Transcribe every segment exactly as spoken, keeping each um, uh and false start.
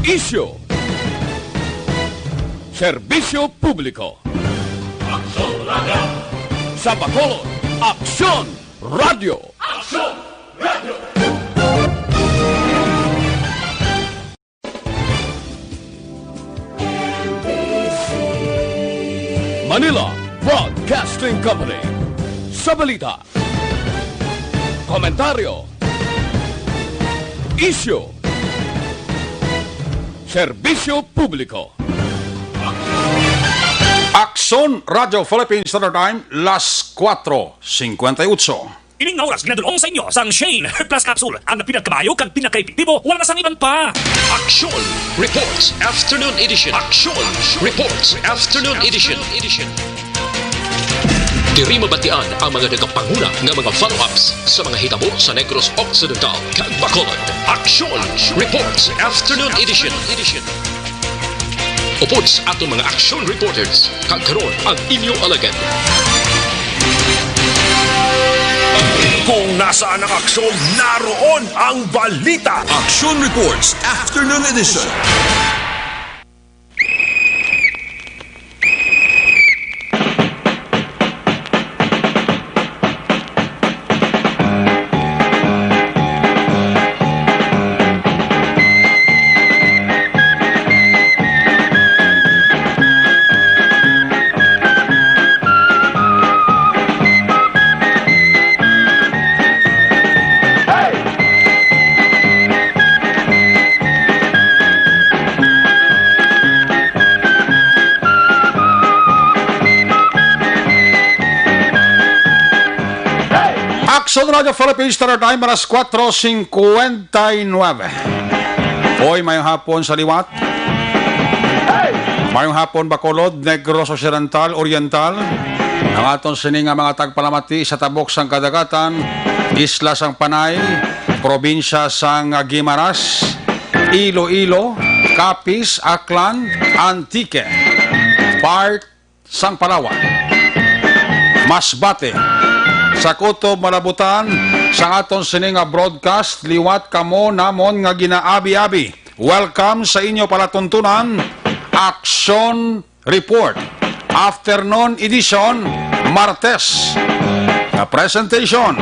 Isyu. Serbisyo publiko. Aksyon Radio. Sa Bacolod, Aksyon Radio. Aksyon Radio. Manila Broadcasting Company. Sa balita, komentaryo, isyu, serbisyo publiko. Aksyon Radio Philippine Standard Time, las cuatro cincuenta y ocho. Ining nga oras ginadul-ong sa inyo sang Shane Plus Capsule, ang pinakamaayo kag pinakaepektibo, wala na sang iban pa. Aksyon Reports Afternoon Edition. Aksyon Reports Afternoon Edition. Diri mabatian ang mga nagapanguna nga mga follow-ups sa mga hitabo sa Negros Occidental kag Bacolod. Aksyon Reports Afternoon Edition. Upod sa aton mga action reporters, kag karon ang inyo alagad. Kung nasaan ang aksyon, naroon ang balita. Action Reports Afternoon Edition. Aksyon Radio Philippines, Standard Time, alas cuatro cincuenta y nueve. Hoy, mayong hapon sa liwat. Mayong hapon, Bacolod, Negros Occidental, Oriental. Ang aton sini nga mga tagpalamati sa tabok sang kadagatan, isla sang Panay, probinsya sang Guimaras, Iloilo, Capiz, Aklan, Antique, part sang Palawan. Masbate, sa kutob malabutan sang aton sini nga broadcast, liwat kamo namon nga ginaabi-abi. Welcome sa inyo palatuntunan, Aksyon Report, Afternoon Edition, Martes, nga presentation.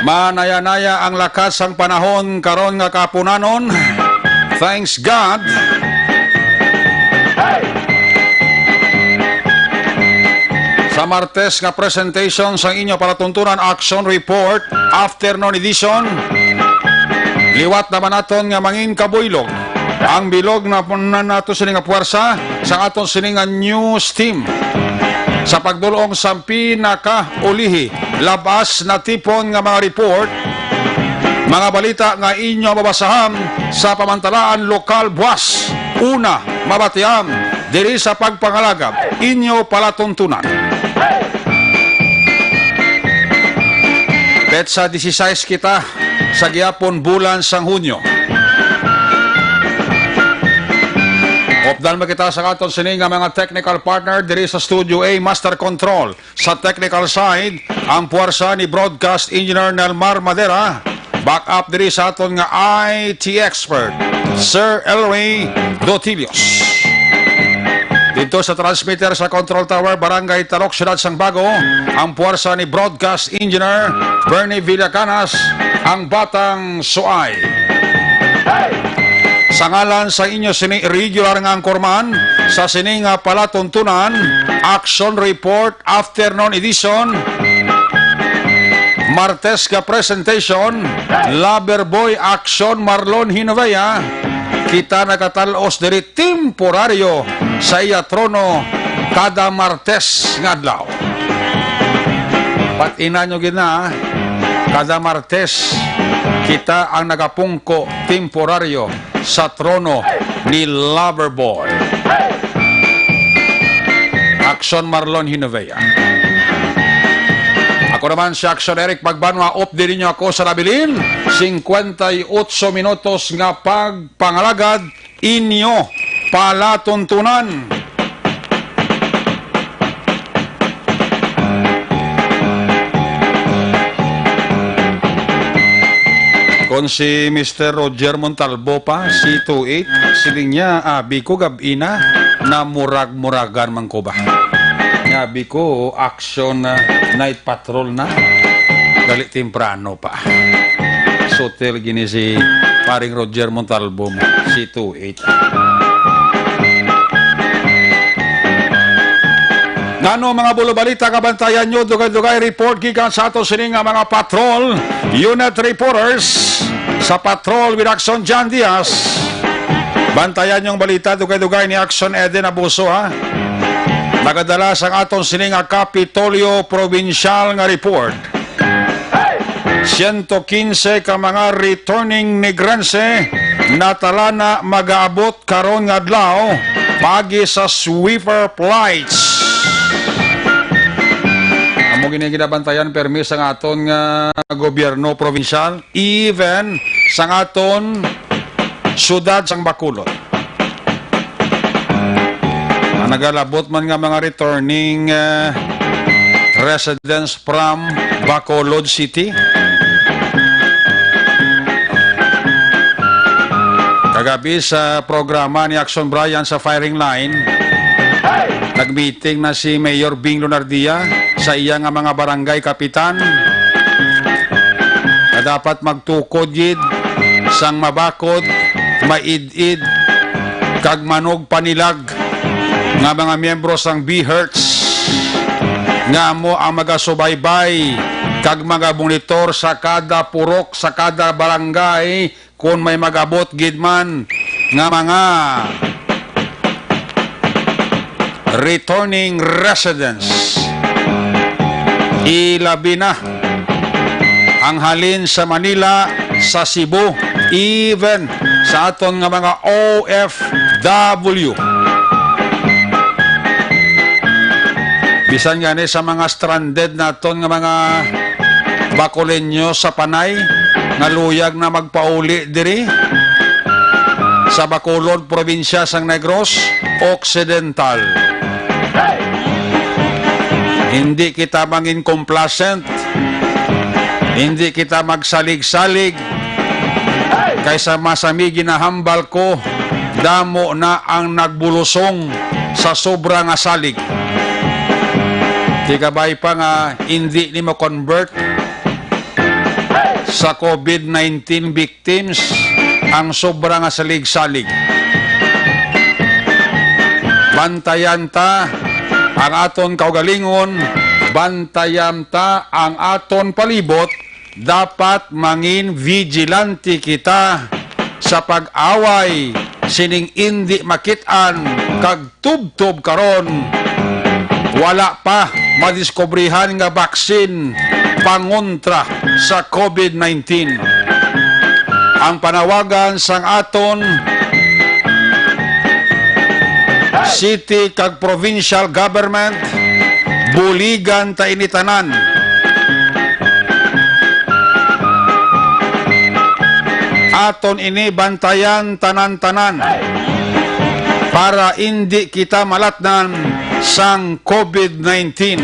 Manaya-naya ang lakat sang panahon karon nga kahapunanon. Thanks God. Sa Martes nga presentation sang inyo palatuntunan, Action Report, Afternoon Edition. Liwat naman naton nga mangin kabuylog ang bilog na, na nato sini nga puwersa sa aton sini nga news team. Sa pagdul-ong sa pinakaulihi, labas na tipon nga mga report, mga balita nga inyo mabasahan sa pamantalaan lokal buwas, una, mabatian diri sa pagpangalagad, inyo palatuntunan. Petsa dieciséis kita sa gihapon bulan sang Hunyo. Updan mo kita sa aton sini nga mga technical partner diri sa Studio A, Master Control. Sa technical side, ang puwersa ni Broadcast Engineer Nelmar Madera. Back up diri sa aton nga I T expert, Sir Elway Dotilios. Dito sa transmitter sa Control Tower, Barangay Talok, Siyudad sang Bago, ang puwersa ni Broadcast Engineer Bernie Villacanas, ang Batang Suay. Sa ngalan sa inyo sini regular nga anchorman sa sini nga palatuntunan, Action Report, Afternoon Edition, Martes ka presentation, Lover Boy Action Marlon Hinovea. Kita nagatal-os diri temporaryo sa iya trono kada Martes nga adlaw. Pat-inan nyo gid na, kada Martes, kita ang nagapungko temporaryo sa trono ni Loverboy. Action Marlon Hinovea. Ako naman si Action Eric Pagbanwa, updi ninyo ako sa nabilin. Cincuenta y ocho minutos nga pagpangalagad, inyo palatuntunan. Kon si Mister Roger Montalbo pa, C two eight, siling niya, "Abi ko gab-i na, namurag-muragan man ko ba?" Niya, abi ko, action na, night patrol na. Gali temprano pa. Sutil gini si paring Roger Montalbo mo, C two eight. Ngano, mga bulobalita, kabantayan nyo, dugay-dugay report gikan sa ato sini nga mga patrol unit reporters sa Patrol with Action John Diaz. Bantayan yung balita, dugay-dugay ni Action Eden Abuso, ha? Nagadala sang aton sini nga Kapitolyo Provincial nga report. Siyento kinse ka mga returning Negrense natalana magaabot karon nga adlaw paagi sa sweeper flights. Amo gini ginabantayan permi sang aton nga gobyerno probinsyal, even sang aton siyudad sang Bacolod. Ang nagalabot man nga mga returning, eh, residents from Bacolod City. Kagabi sa programa ni Action Brian sa Firing Line, nag-meeting na si Mayor Bing Lunardia sa iya nga mga barangay kapitan nga dapat magtukod gid sang mabakod, maid-id, kag manugpanilag nga mga miyembro sang B Hertz nga amo ang magasubaybay kag magamonitor sa kada purok, sa kada barangay, kon may mag-abot gid man nga mga returning residents, ilabi na ang halin sa Manila, sa Cebu, even sa aton nga mga O F W. Bisan gani sa mga stranded naton nga mga Bacoleño sa Panay nga luyag na magpauli diri sa Bacolod, probinsya sang Negros Occidental. Hindi kita mangin complacent, hindi kita magsalig-salig, kaysa masami ginahambal ko, damo na ang nagbulusong sa sobra nga salig. Ti kabay pa nga hindi ni mo-convert sa COVID nineteen victims ang sobra nga salig-salig. Bantayan ta ang aton kaugalingon, bantayan ta ang aton palibot, dapat mangin vigilante kita sa pag-away sining indi makit-an kag tubtob karon, wala pa madiskubrihan nga baksin pangontra sa COVID nineteen. Ang panawagan sang aton city kag provincial government, buligan ta ini tanan. Aton ini bantayan tanan-tanan para indi kita malatnan sang COVID nineteen.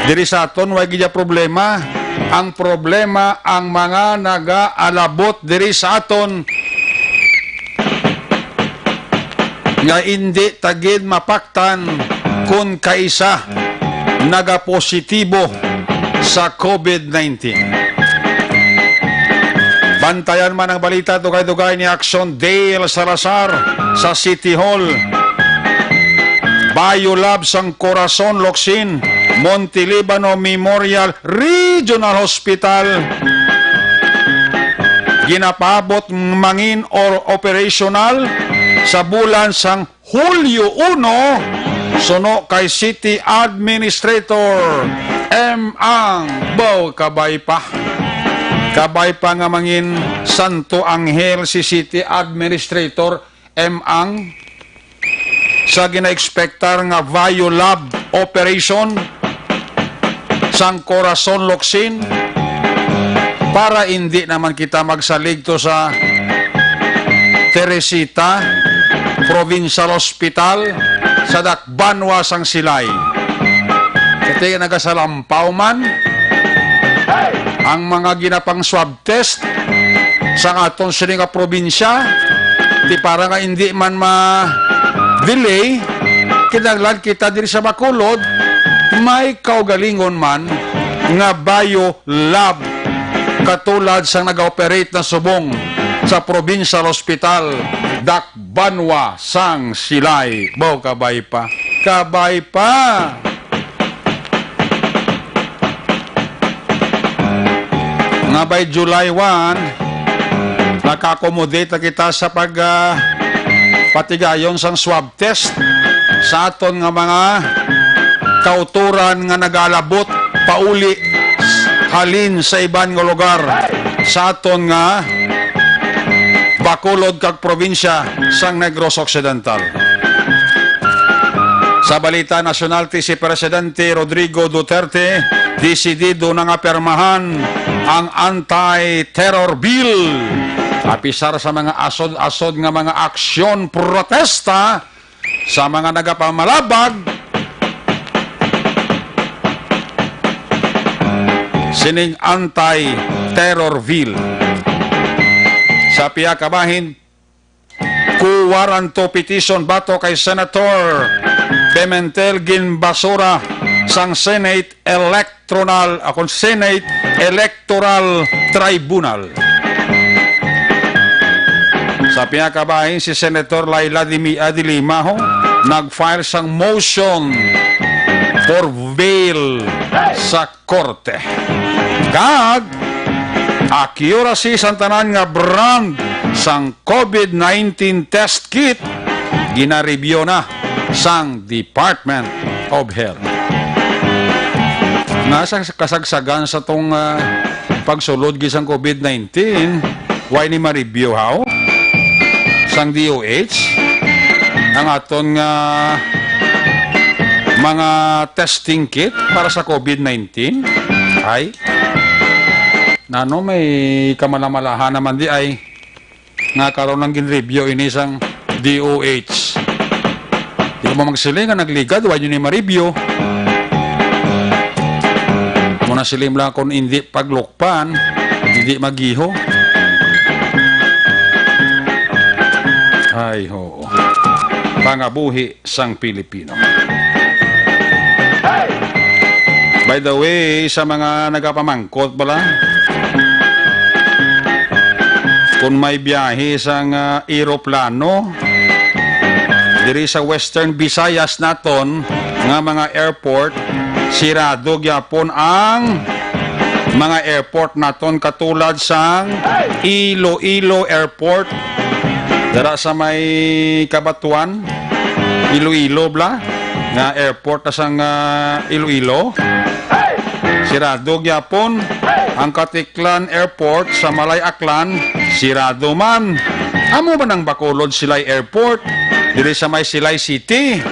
Diri sa aton, way gid ya problema. Ang problema, ang mga nagaalabot diri sa aton nga indi ta gid mapaktan kon kaisa nagapositibo sa COVID nineteen. Bantayan man ang balita, dugay-dugay ni Action Dale Salazar sa City Hall. Biolab sang Corazon Locsin, Monte Libano Memorial Regional Hospital. Ginapaabot mangin or operational sa bulan sang Hulyo uno, suno kay City Administrator M. Ang. Baw, kabay pa. Kabay pa nga mangin Santo Angel si City Administrator M. Ang, sa ginaekspektar nga Biolab operation sang Corazon Locsin, para indi naman kita magsalig to sa Teresita Provincial Hospital sa Dakbanwa sang Silay. Kati nagasalampaw man, ang mga ginapang swab test sa aton sini nga probinsya, ti para nga indi man ma-delay, kinahanglan kita diri sa Bacolod may kaugalingon man nga bio lab, katulad sang nag-operate na subong sa Provincial Hospital, Doc Banwa sang Silay. Baw, kabay pa. Kabay pa. Nga by July one, maka-accommodate na kita sa pag, ah, patigayon sang swab test sa aton nga mga kautoran nga nagalabot pauli halin sa iban nga lugar sa aton nga bakulod kag probinsya sang Negros Occidental. Sa balita nasyonal, ti si Presidente Rodrigo Duterte desidido na nga pirmahan ang anti-terror bill. Apisar sa mga asod-asod nga mga aksyon protesta sa mga nagapamalabag sining anti-terror bill. Sa pihakabahin, quo warranto petition batok kay Senator Pimentel ginbasura sang Senate Electoral, akon, Senate Electoral Tribunal. Sa pihakabahin, si Senator Leila de Mia de Lima, ho, nag-file sang motion for bail sa korte. Kag accuracy sang tanan nga brand sang COVID nineteen test kit gina-review na sang Department of Health. Nasa kasagsagan sa tong, ah, pagsulod gid sang COVID nineteen, wala ni ma-review, haw, sang D O H ang aton nga mga testing kit para sa COVID nineteen? Ay, nano, may kamalamalahan naman di ay nga karon lang gin-review ini sang D O H. Di mo magsiling nga nagligad, wala nyo ni ma-review. Muna siling lang kung hindi paglukpan, hindi magiho. Ay, ho. Pangabuhi sang Pilipino. By the way, sa mga nagapamangkot bala, kung may biyahe sang, ah, eroplano diri sa Western Visayas naton nga mga airport, sirado gyapon ang mga airport naton, katulad sang Iloilo Airport, dara sa may Cabatuan, Iloilo bala, nga airport na sang, ah, Iloilo. Sirado gyapon ang Caticlan Airport sa Malay Aklan, sirado man. Amo man ang Bacolod Silay Airport diri sa may Silay City.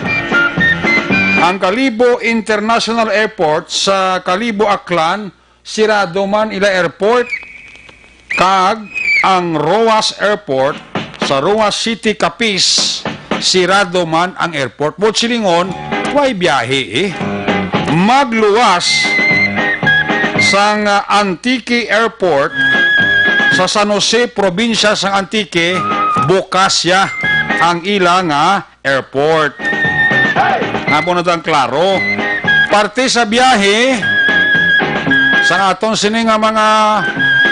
Ang Kalibo International Airport sa Kalibo, Aklan, sirado man ila airport, kag ang Roxas Airport sa Roxas City, Capiz, sirado man ang airport. Buot silingon, way biyahe, eh. Magluwas sang Antique Airport sa San Jose, probinsya sang Antique, bukas ya ang ila nga airport. Nga po na ang klaro. Parte sa biyahe sa aton sini nga mga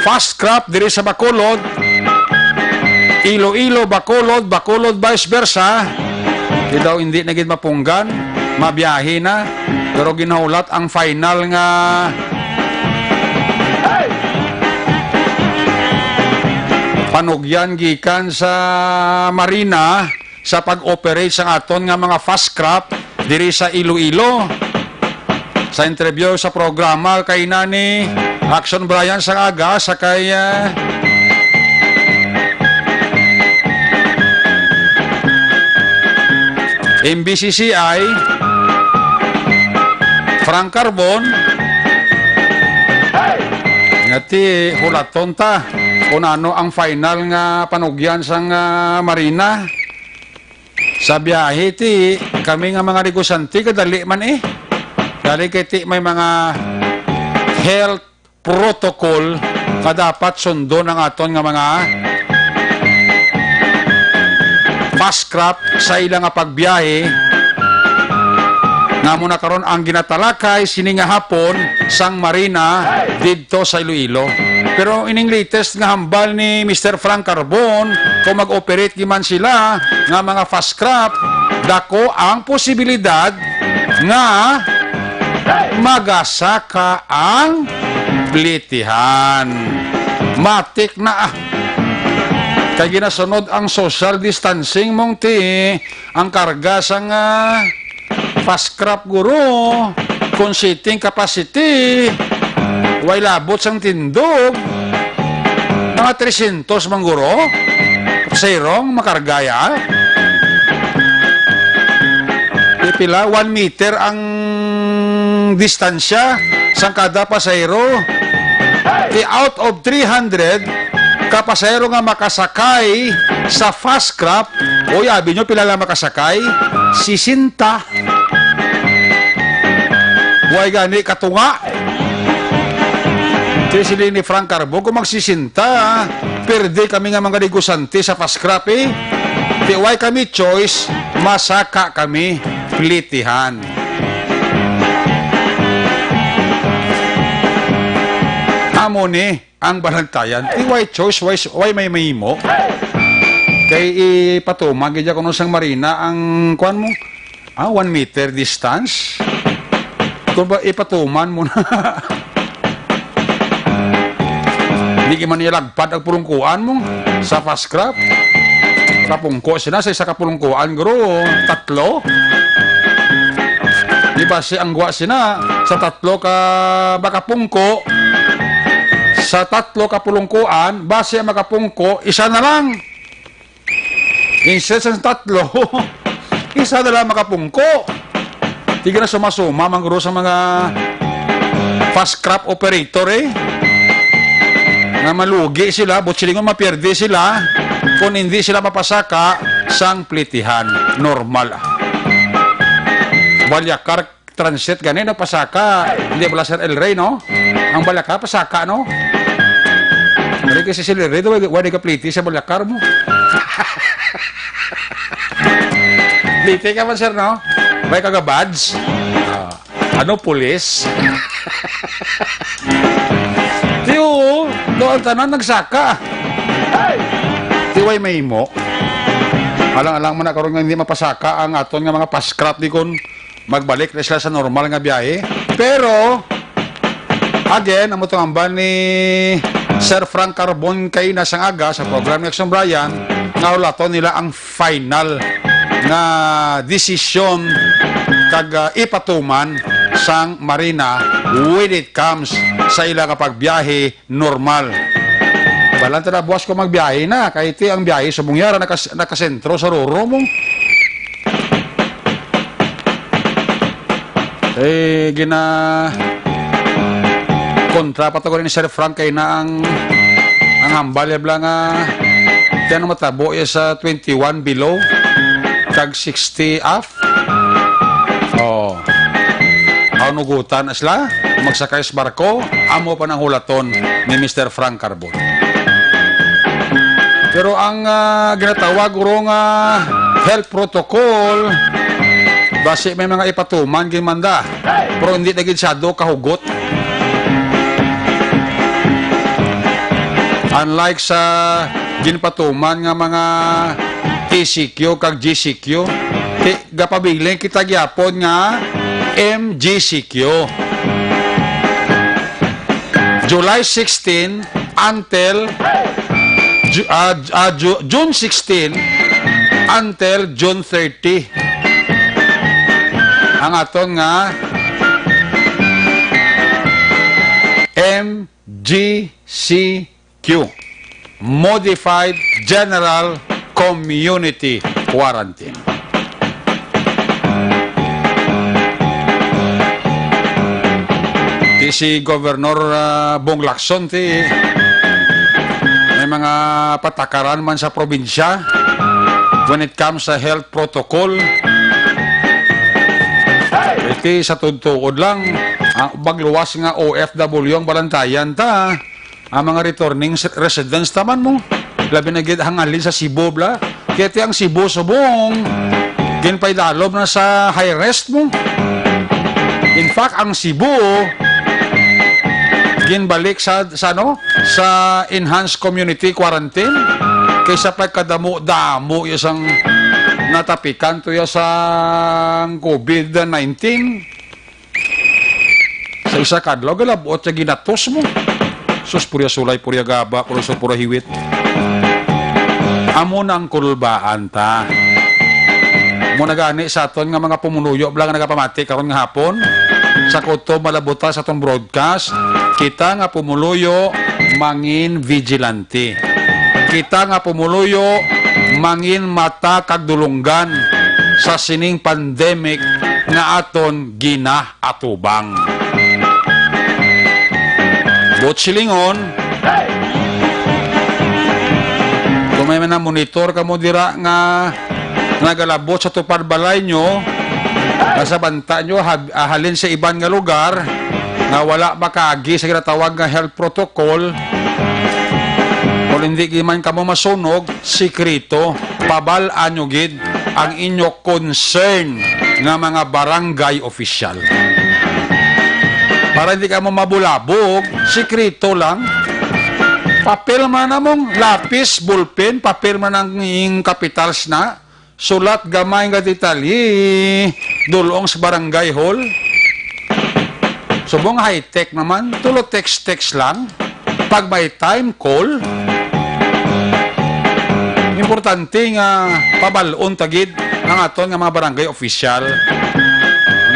fast craft diri sa Bacolod, Iloilo, Bacolod, Bacolod, vice versa, di daw hindi na gid mapunggan, mabiyahe na, pero ginhulat ang final nga panugyan gikan sa Marina sa pag-operate sang aton nga mga fast craft diri sa Iloilo. Sa interview sa programa kay nani Action Brian sa aga sa kay, ah, M B C C I, Frank Carbon, nga ti hulaton ta kung ano ang final nga panugyan sang, ah, Marina. Sa biyahe ti kami nga mga negosyante, kadali man, eh. Dali kay ti may mga health protocol nga dapat sundon ang aton nga mga fast craft sa ila nga pagbiyahe, nga amo na karon ang ginatalakay sini nga hapon sang Marina didto sa Iloilo. Pero ining latest nga hambal ni Mister Frank Carbon, kung mag-operate man sila nga mga fast craft, dako ang posibilidad nga magasaka ang plitihan. Matik na, ah. Kay ginasunod ang social distancing, mong ti, ang karga sang, ah, fast craft, guro, kung seating capacity, way labot sang tindog, mga trescientos man, guro. Pasahero ang makarga ya. Di pila, one meter ang distansya sang kada pasahero. Di, out of three hundred ka pasahero nga makasakay sa fast craft, oy, abi nyo, pila lang makasakay? Sisenta. Way gani katunga. Kay siling ni Frank Carbon, kung magsisinta, perde kami nga mga negosante sa fast craft, eh. Di way kami choice, masaka kami plitihan. Amo ni ang balantayan. Di way choice, way, way may mahimo. Kay ipatuman gid kuno sang Marina ang kuan mo. Ah, one meter distance. Kung ba ipatuman mo na. Di man ilagpad ang pulungkuan mo sa fast craft. Kapungko sina sa isa ka pulungkuan, guro, tatlo. Di ba si ang gwa sina sa tatlo ka makapungko, sa tatlo ka pulungkuan, basi ang makapungko, isa na lang. Instead sa tatlo, isa na lang makapungko. Di ka na sumasuma, man guro, sa mga fast craft operator, eh. Nga malugi sila, buot silingon mapierde sila, kung hindi sila mapasaka sang plitihan. Normal, ah. Balyakar Transit gani nagpasaka. Hindi bala, Sir El Rey, no? Ang Balyakar, pasaka, no? Pero kasi, Sir El Rey, wala, wala ka pliti sa Balyakar mo. Pliti ka man, sir, no? May kaga badge. Ah, ano, pulis? Tiyo, do ang tanan nagsaka. Di way mahimo. Alang-alang man na karon nga hindi mapasaka ang aton nga mga fast craft, di kon magbalik na sila sa normal nga biyahe. Pero, again, amo tong hambal ni Sir Frank Carbon kay na sang aga sa program ni Action Brian, nga hulaton nila ang final nga desisyon kag, ah, ipatuman sang Marina when it comes sa ila nga pagbiyahe normal. Balan ta na, buwas ko magbiyahe na, kay ti ang biyahe sa Bungyara nakas-, nakasentro sa Roro mo. Eh, gina-, kontra pa to ko ni Sir Frank kay na ang, ang hambal ya bala nga, ti ano matabo ya sa twenty-one below, kag sixty up. Oh. Aw, nugutan na sila, magsakay sa barko, amo pa nang hulaton ni Mister Frank Carbon. Pero ang, ah, ginatawag uro nga health protocol, basi may mga ipatuman gid man da, pero hindi na gid sado kahugot. Unlike sa ginpatuman nga mga T C Q kag G C Q, ti-, gapabilin kita gyapon nga M G C Q. July sixteen until Ju-, ah, ah, Ju-, June sixteen until June thirty. Ang aton nga M G C Q, Modified General Community Quarantine. Ti si Governor, ah, Bong Lacson, ti may mga patakaran man sa probinsya when it comes sa health protocol. Kay Ti sa tuod-tuod lang, ah, magluwas nga O F W ang balantayan ta. Ang mga returning s-, residents taman mo. Labi na gid hangalin sa Cebu, bla. Kaya ti ang Cebu subong, ginpaidalom na sa high risk mo. In fact, ang Cebu, ginbalik sa, sa, ano, sa enhanced community quarantine kaysa pagkadamo-damo ya sang natapikan to ya sang COVID nineteen. Sa isa ka adlaw, galabot sa ginatos mo. Sus, purya sulay, purya gaba, purya sul, purya hiwit. Amo na ang kulbaan ta. Mo na gani sa aton nga mga pumuluyo, bala nga nagapamati karon nga hapon. Sa kutob malabot ta sa aton broadcast, kita nga pumuluyo, mangin vigilante. Kita nga pumuluyo, mangin mata kag dulunggan sa sining pandemic nga aton ginaatubang. Buot silingon, kung may na-monitor kamo dira nga nagalabot sa tupad balay nyo, nga sa banta nyo, hab-, ah, halin sa iban nga lugar, nga wala makaagi sa ginatawag nga health protocol, kung hindi gid man kamo masunog, sikreto, pabal-an nyo gid ang inyo concern nga mga barangay opisyal. Para hindi kamo mabulabog, sikreto lang. Papel man namong lapis, bulpen, papel man ang ing kapitals na. Sulat gamay nga detalye, dulong sa barangay hall. Subong high-tech naman, tulo text-text lang. Pag may time, call. Importante nga pabal-on ta gid ang aton nga mga barangay opisyal.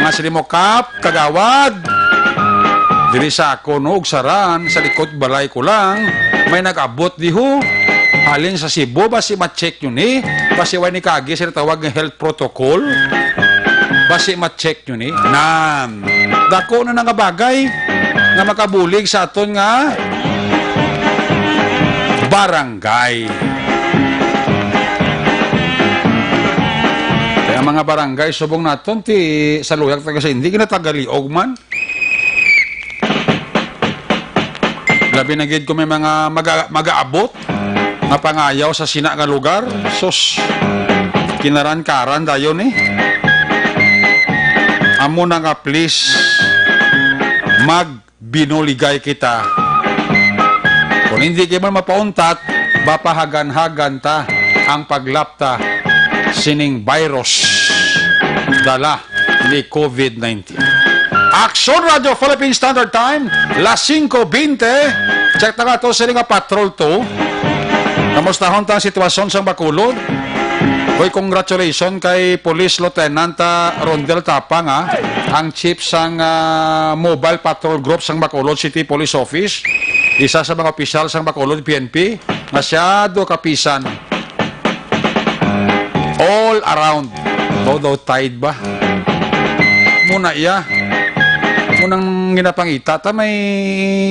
Nga sila mo, Kap, Kagawad, diri sa ako, no, ug saran, sa likod balay ko lang, may nag-abot di ho. Halin sa Cebu, basi ma-check nyo ni. Basi way ni kagi sa tawag nga health protocol. Basi ma-check nyo ni. Nan. Dako na na nga bagay nga makabulig sa aton nga barangay. Kaya mga barangay, subong naton, ti sa luyag taga sa hindi, ginatagaliog man. Labi na gid kung may mga maga-, magaabot nga pangayaw sa sina nga lugar. Sus, kinaran-karan dayon, eh. Amo na nga, please, magbinuligay kita. Kung hindi kayo man mapauntat, mapahagan-hagan ta ang paglapta sining virus dala ni COVID nineteen. Action Radio Philippine Standard Time, las singko bente. Check na nga to, sini nga Patrol two. Kamustahon ta ang sitwasyon sa Bacolod? Hoy, congratulations kay Police Lieutenant, ah, Rondel Tapang, ah, ang chief sang, ah, Mobile Patrol Group sang Bacolod City Police Office. Isa sa mga opisyal sang Bacolod P N P. Masyado kapisan. All around. Daw, daw tide ba? Muna iya. Munang ginapangita ta, may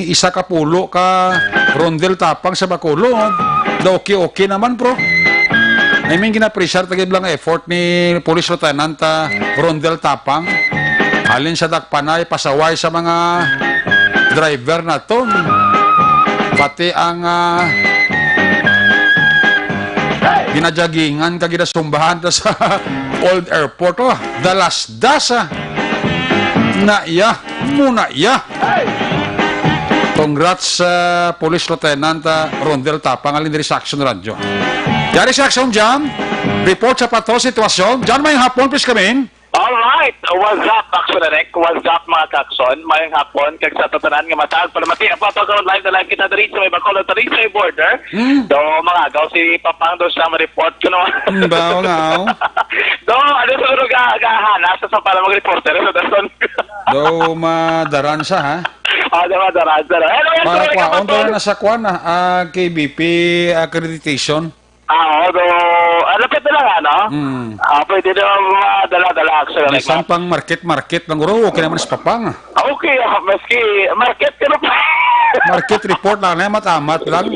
isa ka pulo ka Rondel Tapang sa Bacolod. Daw okay, okay naman, bro. I mean, ginapreciate ta gid lang effort ni Police Lieutenant, ah, Rondel Tapang. Halin sa dakpanay, pasaway sa mga driver naton. Pati ang, ah, ginajagingan ka, ginasumbahan ta sa old airport, oh. Dalas-das, ah. Na iya, muna iya. Congrats, ah, Police Lieutenant, ah, Rondel Tapang, halin diri sa Action Radio. Yari sa Action Jam, report sa patrol sitwasyon. John, may hapon, please come in. Alright, what's up, Action Direct? What's up, mga kakson? Mayong hapon, kag sa tatanan nga matag, palamati, apo, apo, karon live na live kita diri sa may Bacolod, diri sa may border. Mm. So, mga agaw, si Papang daw sa report ko, no? Mm, ba, nga, oh. So, ano siguro ga-, gahana sa, sa para mag-reporter sa dason? Daw madaran sa, ha? Ah, daw madaran sa. Hello, yes, Para sir, kwaon, kapatid. Daw na sa kwan, ah, ah, K B P accreditation. Ah, oo, do, ah, lapit na lang, ano? Mm. Ah, pwede na madala-dala, actually. Bisan pang market-market lang, guro, okay naman sa Papang. Ah, okay, ah, maski market ka na pa. Market report lang, na, amat-amat lang.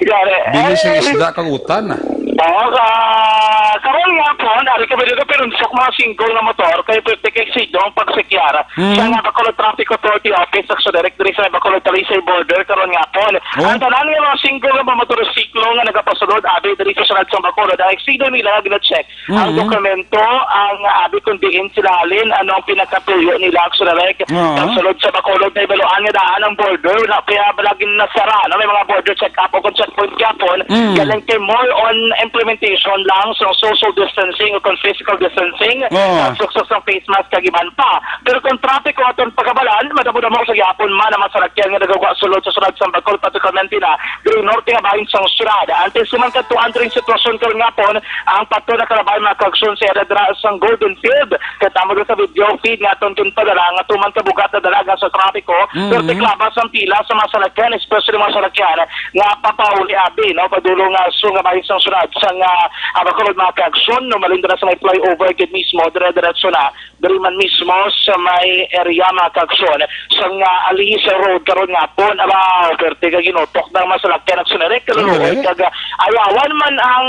Yari. Bili sa Eh, isda, kag utan, ah. Oh, ah, karon nga po, nari kami dito, pero sa mga single nga motor, kay pwede kay Sido ang pagsikyara. Mhm. Siya nga, Bacolod Traffic Authority Office, Action Direct, diri sa Bacolod Talisay border, karon nga po. Oh. Ang tanan nga mga single nga mga motorsiklo nga nagapasulod, abi, diri sa syudad sa Bacolod, ang exido nila, gina-check ang Mhm. dokumento, ang, ah, abi, kung diin sila halin, ano ang pinakapuyo nila, Action Direct. Oo. Pagsulod sa Bacolod, may baluan nga daan ang border, na kaya laging nasara, no? May mga border check-up o kung checkpoint gyapon, Mm. galing kay more on implementation lang sa social distancing o kung physical distancing, Oo. sa suksok sa face mask, kag iban pa. Pero kung traffic o aton pagkabalan, madamo-damo sa gyapon man ang mga salakyan nga nagagwa sulod sa syudad sa Bacolod, particularmente na diri norte nga bahin sang syudad. Antes naman kadtuan diri sitwasyon karon nga pon, ang pato na kalabay mga kaaksyon sa area dira sang Golden Field. Kita mo dun sa video feed nga aton ginpadala nga tuman kabugat na dalaga sa trapiko, Mhm. perti klaba sang pila sa mga salakyan, especially mga salakyan nga papauli abi, no, padulong nga sulod nga bahin sang syudad sang, ah, Bacolod mga kaaksyon, no, malinda na sa may flyover gid mismo, dire-diretso na diri man mismo sa may area mga kaaksyon sang, ah, Aliso Road karon nga pon. Aba, perti ka ginutok ng mga salakyan, Action Direct, kaluluoy Okay. kag, ah, ayawan man ang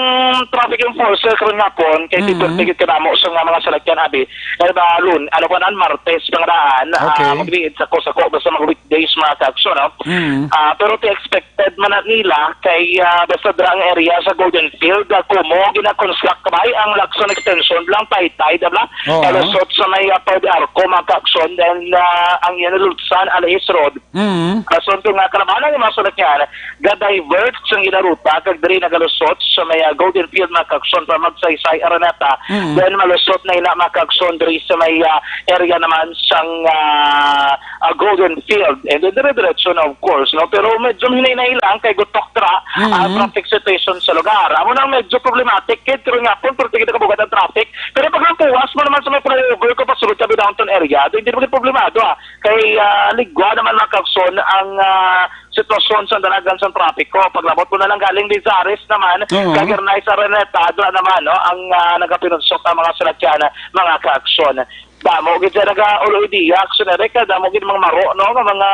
traffic enforcer karon nga pon kay Mhm. perti gid kadamo sa nga mga salakyan abi. Kay ba, lun, ano ko nan, Martes pa nga daan, ah, Okay. magbiid sa ko, sa ko, basta mga weekdays mga kaaksyon, no? Mhm. Ah, pero ti expected man na nila kay, ah, basta dira ang area sa Golden Field, ah, kumo gina-construct bay ang Lacson Extension lang, Taytay, da bla? Oo. Kalusot sa may, ah, Pwede Arco, mga kaaksyon, then, ah, ang yan, Lutsan, Alais Road. Mm. Asunto nga, kalabanan yung mga salakyan, ga-divert sa ginaruta, kag diri nagalusot sa may, ah, Golden Field, mga kaaksyon, para magsaysay Araneta. Mm. Then, malusot na ina, mga kaaksyon, diri sa may, ah, area naman sang, ah, ah, Golden Field. And then, dire-diretso na, of course, no? Pero medyo hinay-hinay lang kay gutok tra Mm. ang traffic situation sa lugar. Amo nang medyo problematic, kid, pero nga po, pero tigil na kabugat ang traffic. Pero pag ang puwas mo naman sa may flyover ko, pasulod kami downtown area, di, di naman problemado, ah. Kay, ah, ligwa naman, mga kaaksyon, ang, ah, sitwasyon sa dalagan sa trapiko. Paglabot mo na lang galing Lizares naman, Oo. kag Ernest Araneta, doon naman, no, ang, ah, nagapinunsok ang mga salakyan, mga kaaksyon. Damo gid siya nagaulo idea, Action Direct, damo gid mga maro, no, nga mga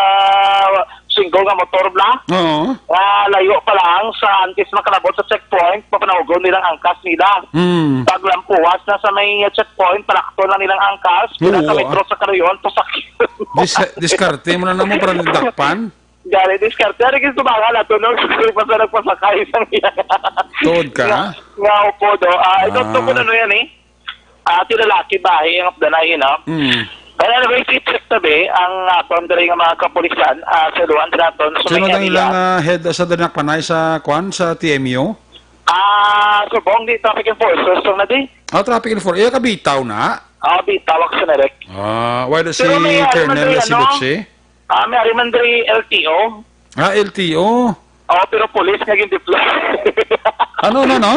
single nga motor bla. Oo. Nga layo pa lang sa antes makalabot sa checkpoint, papanawgon nilang angkas nila. Hmm. Paglampuas na sa may checkpoint, palakton lang nilang angkas, pila ka Oo. metro sa karayon, pasakyon. Dis-, diskarte mo na namo para nagdakpan? Gani, diskarte. Ano yung sumangal ato, no? Basta nagpasakay sa iya. Tuod ka? Nga, nga upo, do. Ah, ito, Ah. ito ko na, no, yan, eh. Ah, ti lalaki ba, eh, ang abdanay, no? Mm. Kaya, ano, may secret tabi, ang, ah, boundary nga mga kapulisan, ah, sa Luan, Draton, sa Sino may nang area. ilang, ah, head sa Danakpanay sa, kwan, sa T M U? Ah, subong di traffic enforcers, so na di? Ah, traffic enforcer. Iya ka bitaw na? Ah, bitaw, Action Direct. Ah, why the si Pero may, ano, Colonel man, si ano? Butchie? Ah, may ari man diri L T O. Ah, L T O. Oo, pero police nga gin-deploy. Ano, no, no?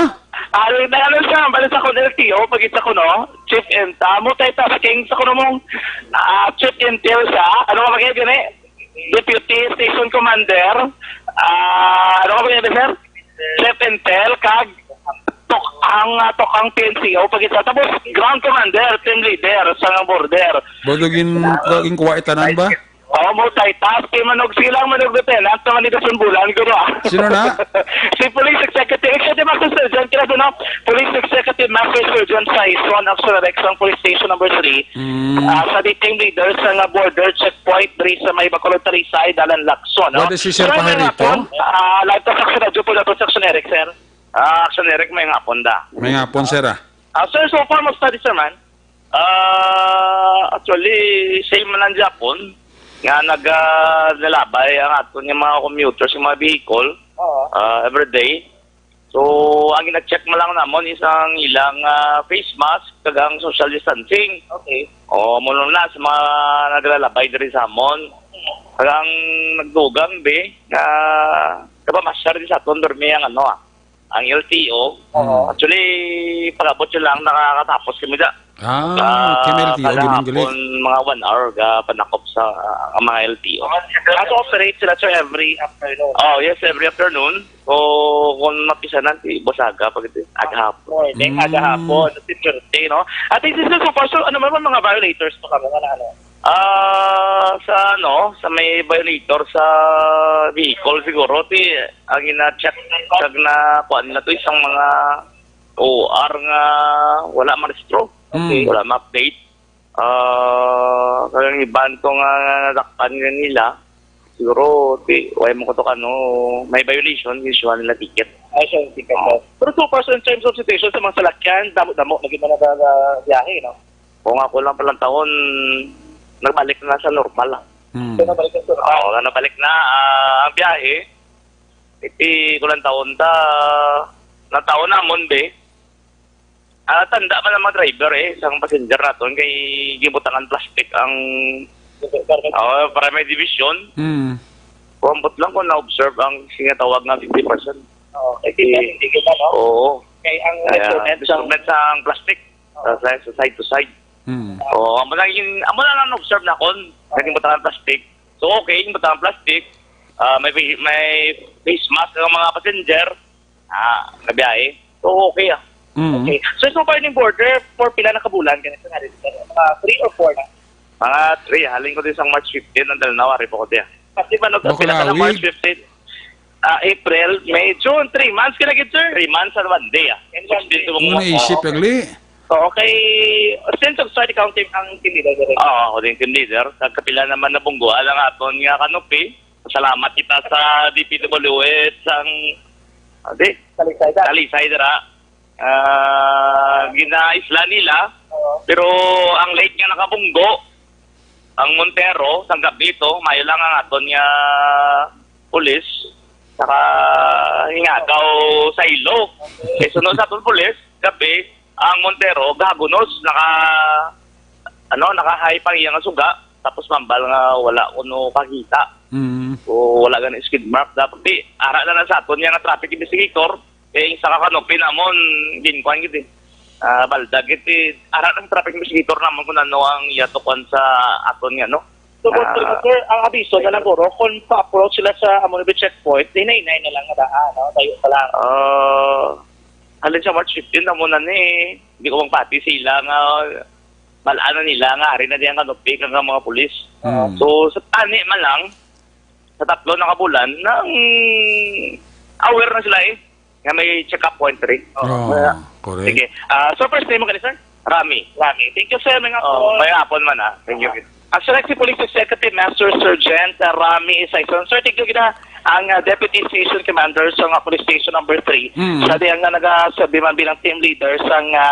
Ah, nag-ano siya, bali sa kun L T O, pag-isa ko, no? Chief and, ah, multitasking sa kuno mong, ah, Chief Intel siya. Ano ka magiging gani? Deputy Station Commander. Ah, ano ka magiging, sir? Chief Intel, kag tok ang, ah, tok ang P N C O, pag-isa. Tapos, Ground Commander, Team Leader, sa nga border. Bago gin-, gin-, kuha itanan ba? Oo, multitask. Kay Manog Silang, Manog Lieutenant, naman ni Dason Bulan, guro, ah. Sino na? Si Police Executive, Executive Master Sergeant, kaya doon, ah, Police Executive Master Sergeant Saison, Action Direct, sang Police Station Number Three. Mm. Ah, sa dating leader sa nga border checkpoint, diri sa may Bacolod Talisay, Dalan Lacson, no? Pwede si Sir Sir, may Pajarito? hapon, ah, live ka sa Action Radio po, dapat sa Action Direct, sir. Ah, Action Direct, may hapon da. May hapon, sir, ah. Ah, sir, so far, mo study, sir, man? Ah, actually, same man lang gyapon nga nag, ah, nalabay ang aton nga mga commuters, yung mga vehicle, Oo. ah, everyday. So, ang gina-check mo lang namon is ang ilang, ah, face mask kag ang social distancing. Okay. O, mo na sa mga naglalabay diri sa amon. Kag ang nagdugang, be, nga kapamasyar din sa aton, dormi ang ano, ah, ang L T O. Oo. Actually, pag-abot yun lang, nakakatapos kami da. Ah, Ah, okay, may L T O, kada ganun gali. hapon, mga one hour, ga panakop sa, ah, ang mga L T O. Ah, so operate sila, sir, every afternoon? Oh, yes, every afternoon. O kung mapisanan, si Boss Aga, pag ito, aga hapon. Morning, Mm. aga hapon, si Pirte, no? At least, so far, so, ano man, mga violators pa kamo, ano, ano? Ah, sa ano, sa may violator sa vehicle siguro, ti, ang ina-check, pag na, kuan na to, isang mga O R nga wala ma-restro. Okay. Mm. Wala ma-update. Ah, kaya ang iban ko nga nadakpan nga nila, siguro, di, wala mo ko to, ano, may violation, issue nila ticket. Ay, siya, hindi ka Oo. Pero so far, so in terms of situation sa mga salakyan, damo-damo, naging mga na, na biyahe, no? Kung ako lang palang taon, nagbalik na sa normal, ah. Hmm. So, nabalik na sa normal. Oo, na nabalik na, ah, ang biyahe, iti ko lang taon ta, nang taon namon, be. Ah, tanda man ang mga driver, eh, sang passenger naton kay gibutangan plastic ang, oh, para may division. Hmm. Kuwambot lang kung na-observe ang sinatawag nga fifty percent. Oo, kay Eh, hindi kita, no? Oo. Kay ang Kaya, instrument sa instrument sa ang plastic, Oo. sa, sa side to side. Hmm. Oo, amo lang yun, amo lang ang observe na kon naging butangan plastic. So, okay, yung butangan plastic, ah, may, may face mask ang mga passenger, ah, nabiyahe. So, okay, ah. Mm. Okay. So, so far ning border, for pila na ka bulan, ganito na rin, sir? Mga three or four na? Mga three, halin ko din sa March fifteen, ang Dalnaw, ari po ko diya. Kasi man, Naku, pila ka na lawig. March fifteen? Ah, April, May, June, three months ka na gid, sir? Three months and one day, ah. And one day. Sixteen to Kung mga naisip, oo. Pagli. So, okay, since of start, ikaw ang team, ang team leader, sir? Oo, ako din team leader. Nagkapila naman na bungguan ang aton nga canopy. Salamat kita sa D P W S ang, ah, di, Talisay, sir. Talisay, dira. Ah, ginaisla nila. Oo. Pero ang late nga nakabunggo, ang Montero, sang gabi to, mayo lang ang aton nga pulis, naka hingagaw sa ilo. Okay. Eh, sunod sa aton pulis, gabi, ang Montero, gagunos, naka, ano, naka-high pang iya nga suga, tapos mambal nga wala kuno kakita. Mm. O wala gani skid mark. Dapat di, ara na lang sa aton nga traffic investigator, eh, sa kakanupin namon, ginkuan gid eh. Ah, baldag gid eh. Ara ang traffic investigator namon kung ano ang iya to kuan sa aton nga, no? So, Ah. sir, ang abiso na lang, guro, kung pa-approach sila sa amo na checkpoint, hinay-hinay na lang nga daan, no? Tayo pa lang. Ah, halin sa March fifteen, amo na ni, hindi ko magpati sila nga, malaan na nila nga, ari na diyan kanupi kang mga pulis. Hmm. So, sa tani man lang, sa tatlo na ka bulan, nang aware na sila eh, nga may check-up point rin. Oh, Kaya, correct. Sige. Ah, so, first name mo gani, sir? Rami. Rami. Thank you, sir. May nga Oh, po. May hapon man, ah. Thank you. Actually, si Police Executive Master Sergeant, ah, Rami Isaison. Sir, thank you gina ang, ah, Deputy Station Commander sa nga Police Station number three. Mm. Sa diyan nga nagasabi man bilang team leader sa nga,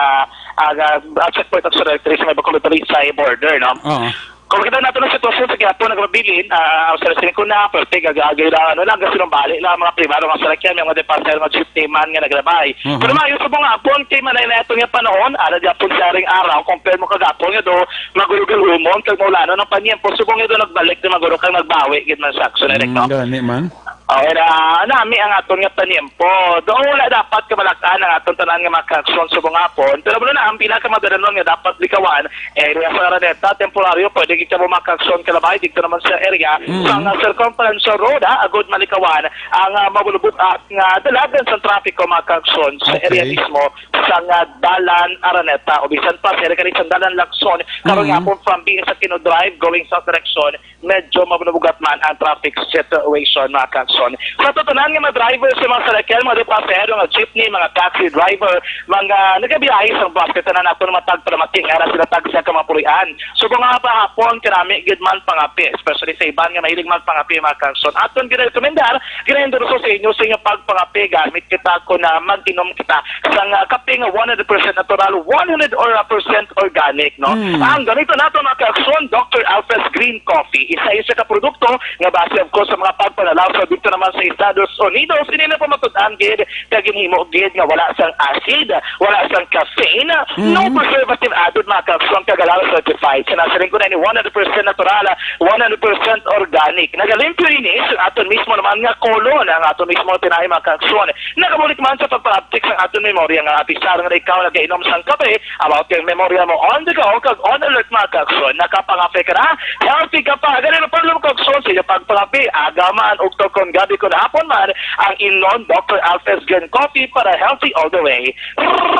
ah, ah, checkpoint of Surrey sa may Bacolod Talisay border, no? Oo. Kung makita nato ang sitwasyon sa gihapon, nagmabilin, ah, sa sining ko na, pwerte, gagagay lang, ano lang, kasi nung bali lang, mga pribado, mga salakyan, may mga department, mga jeepney man nga naglabay. Mhm. Pero maayo sa mga hapon, kay manay na ito nga panahon, ala di hapon sa ring araw, compare mo kagapon nga do, magulog-ulumon, kag maulanon ang panyempo, subong nga do, nagbalik na magulog kag nagbawi, gid man sa action, Mm, no? Gani man. Okay na, nami ang aton nga panyempo. Doon wala dapat kabalak-an ang aton tanan nga mga kaaksyon subong hapon. Pero wala na ang pinakamadalan nga dapat likawan, area sa Araneta, temporaryo, pwede kita mo mga kaaksyon kalabay dito naman sa area. Mm. Sa nga circumferential road, ha, agud malikawan ang, ah, mabulubog, ah, nga dalagan sa trapiko mga kaaksyon sa area Okay. mismo sa nga dalan Araneta o bisan pa sa area kani sa dalan Lacson. Karon Mm. nga po from B S Aquino Drive going south direction, medyo mabunubugat man ang traffic situation, mga kaaksyon. Sa tanan nga mga driver sa mga salakyan, mga pasahero, mga jeepney, mga taxi driver, mga nagabiyahe sa bus, kay tanan ako naman tagpalamating, ara sila tagsa ka mga pulian. Subong nga pahapon, kanami gid man pangapi, especially sa iban nga mahilig magpangapi, mga kaaksyon. Aton ginarekomendar, ginaendorso sa inyo sa inyong pagpangapi, gamit kita kung na mag-inom kita sa nga kape nga one hundred percent natural, one hundred or a percent organic, no? Mm. Ang gamito nato, mga kaaksyon, Doctor Alpha's Green Coffee. Isa, isa ka produkto nga base, of course, sa mga pagpanalaw sa dito naman sa Estados Unidos. Ini na pamatud-an gid, kag ginhimo gid nga wala sang acid, wala sang caffeine, no Mm. preservative added, mga kaaksyon, kag halal certified. Sa nasiring ko na ini, one hundred percent natural, one hundred percent organic. Nagalimpyo ini sa aton mismo naman nga kolon, ang aton mismo tinahi, mga kaaksyon. Nagabulig man sa pagpa-uptick sa aton memorya nga apisar nga ikaw nagainom sang kape, about kang memorya mo on the go, kag on alert, mga kaaksyon. Nakapangape ka na, healthy ka pa. Ganun ang paglumo, kaaksyon, sa inyong pagpangape. Aga man, ugto kon gabi, kon hapon man, ang inom Doctor Alpha's Green Coffee para healthy all the way.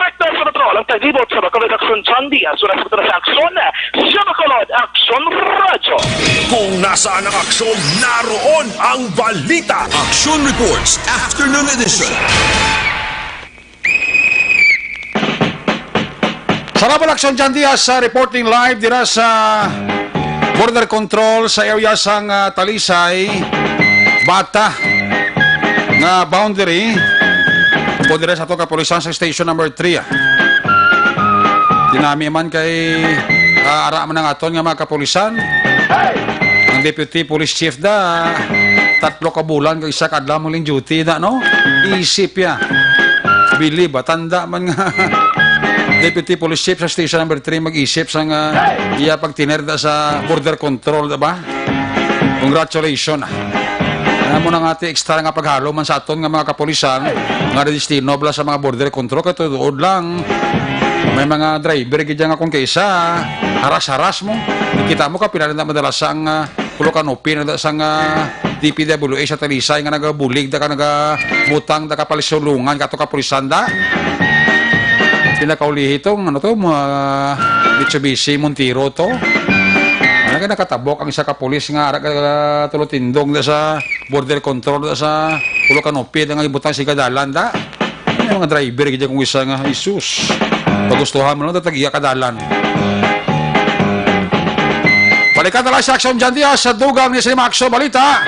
Rekta sa patrol, ang taglibot sa Bacolod Aksyon, John Diaz, wala sa patrol sa Aksyon, sa Bacolod Aksyon Radyo. Kung nasaan ang aksyon, naroon ang balita. Action Reports, Afternoon Edition. Salamat, Action John Diaz, sa reporting live dira sa border control sa area sang, ah, Talisay, Bata nga boundary. Upod dira sa ato kapulisan sa station number three, ah. Tinami man kay, ah, ara man ang aton nga mga kapulisan. Ang deputy police chief da, tatlo ka bulan kag isa ka adlaw mo lang duty da, no? Isip ya. Bili ba? Tanda man nga deputy police chief sa station number three mag-isip sa nga iya pagtiner da sa border control, da ba? Congratulations, ah. Ano mo na nga ti extra nga paghalo man sa aton nga mga kapulisan nga destino bala sa mga border control, kay tuod lang may mga driver gid nga kung kaysa haras-haras mo. Kita mo ka pila na madalas ang, ah, Kulo ka nupin na sang, ah, D P W H sa Talisay nga nagabulig da ka, nagabutang da ka palisulungan ka to kapulisan da. Pinakaulihi tong, ano to, mga Mitsubishi Montero to. Ano ka nakatabok ang isa ka pulis nga ara ka tulotindong da sa border control da sa Kulo ka nupin nga ibutang sa dalan da. May mga driver gid kung isa nga, Jesus. Pagustuhan mo lang, tatag-iya ka dalan. Balikan na lang si Action John Diaz sa dugang ni Sir Maxo Balita.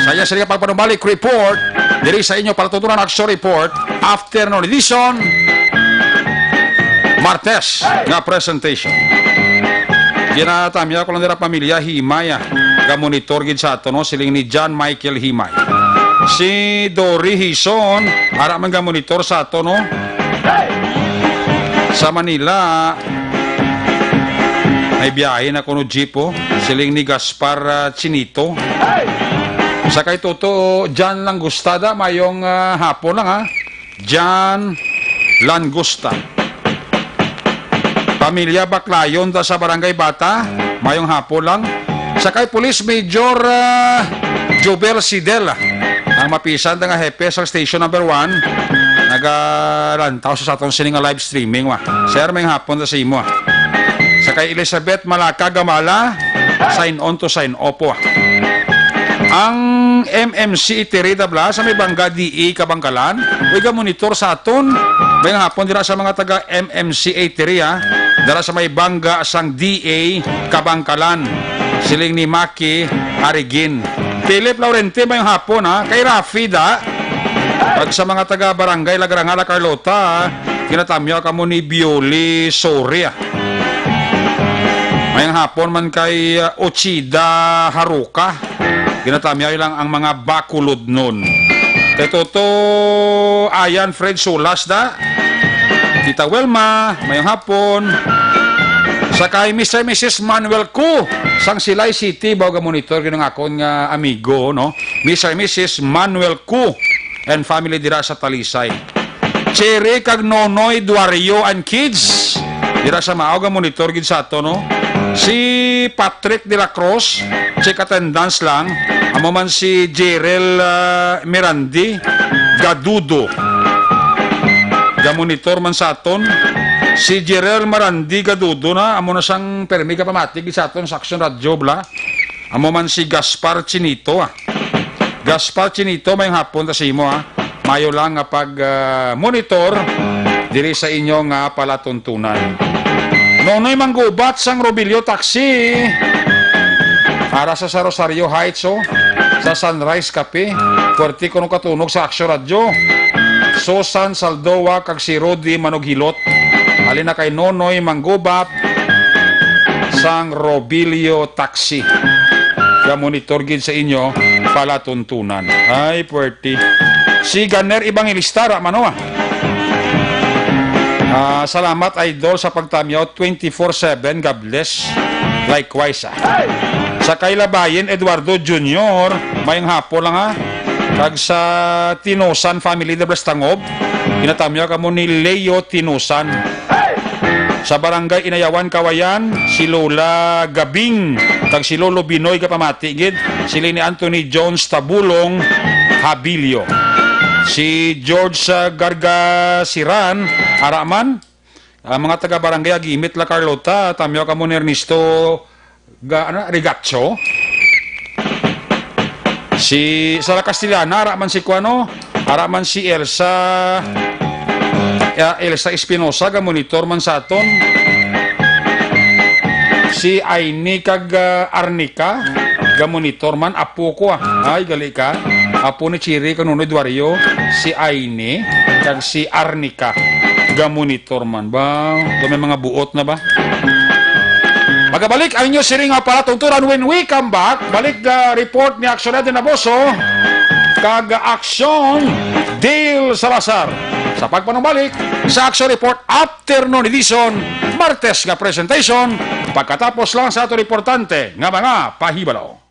Sa iya sila pagpanumbalik report, diri sa inyo palatuntunan Action Report, afternoon edition, Martes nga presentation. Ginatamya ko lang nila pamilya Himay, ah. Gamonitor gid sa ato, no? Siling ni John Michael Himay. Si Dory Hison, ara man gamonitor sa ato, no? Sa Manila, may biyahe na kuno jeep, oh. Siling ni Gaspar, ah, Chinito. Sa kay Toto, John Langustada, mayong, ah, hapon lang, ha. John Langusta. Pamilya Baclayon ta sa Barangay Bata, mayong hapon lang. Sa kay Police Major, ah, Jobel Sidel, ang mapisan ta nga hepe sa station number one, nagalantaw sa atong sini nga live streaming, wa. Sir, mayong hapon ta sa imo, ah. Sa kay Elizabeth Malaka Gamala, sign on to sign off, wa. Ang M M C Eatery da bala sa may Bangga D A Kabangkalan, uy, gamonitor sa aton. Mayong hapon dira sa mga taga M M C Eatery, ha. Dira sa may Bangga sang D A Kabangkalan. Siling ni Maki Arigin. Philip Laurente, mayong hapon, ha. Kay Rafi da. Pag sa mga taga Barangay Lagrangala, Carlota, ha. Ginatamyaw kamo ni Bioli Soria. Mayong hapon man kay, uh, Ochida Haruka. Ginatamyaw lang ang mga bakulodnon. Kay Toto Ayan Fred Sulas da. Tita Wilma, mayong hapon. Sa kay Mister Missus Manuel Ku, sang Silay City, baw ga monitor gid ang akon nga amigo, no? Mister Missus Manuel Ku and family dira sa Talisay. Cherry kag Nonoy Duario and kids. Dira sa Maog ang monitor gid sa ato, no? Si Patrick de la Cruz, check attendance lang. Amo man si Jerel, ah, Mirandi Gadudo. Ga-monitor man sa aton. Si Jerel Mirandi Gadudo na, amo na sang permi ka pamati gid sa aton sa Action Radio, bala. Amo man si Gaspar Chinito, ah. Gaspar Chinito, mayong hapon ta sa imo, ha. Mayo lang nga pag, ah, monitor diri sa inyo nga palatuntunan. Nonoy Manggubat sang Robilio Taxi. Ara sa, sa Rosario Heights, oh. Sa Sunrise Cafe. Puwerte kuno katunog sa Action Radio. Susan Saldoa kag si Rudy Manughilot. Halin na kay Nonoy Manggubat sang Robilio Taxi. Ga-monitor gid sa inyo palatuntunan. Ay, puwerte. Si Ganer Evangelista, ra, mano, ah. Ah, salamat, idol, sa pagtamyaw twenty-four seven. God bless. Likewise, ah. Sa kay Labayen Eduardo Junior, mayong hapon lang, ha. Kag sa Tinosan family de Blastangob, ginatamyaw kamo ni Leo Tinosan. Sa Barangay Inayawan, Kawayan, si Lola Gabing kag si Lolo Binoy gapamati gid, sila ni Anthony Jones Tabulong Habilio. Si George, ah, Gargasiran, ara man. Ang mga taga Barangay Agimit, La Carlota, tamyaw kamo ni Ernesto ga, ano, Rigacho. Si Sara Castellana, ara man si kuano, ara man si Elsa ah, Elsa Espinosa, ga-monitor man sa aton. Si Aini kag, ah, Arnica, ga-monitor man. Apo ko, ah. Ay, gali ka. Apo ni Chiri kag Nonoy Duario, si Aini kag si Arnica, ga-monitor man. Ba, may mga buot na ba? Magabalik ang inyo siring nga palatunturan when we come back. Balik, ah, report ni Action Eddie Naboso kag Action Dale Salazar sa pagpanumbalik sa Action Report Afternoon Edition, Martes nga presentation, pagkatapos lang sa aton importante nga mga pahibalo.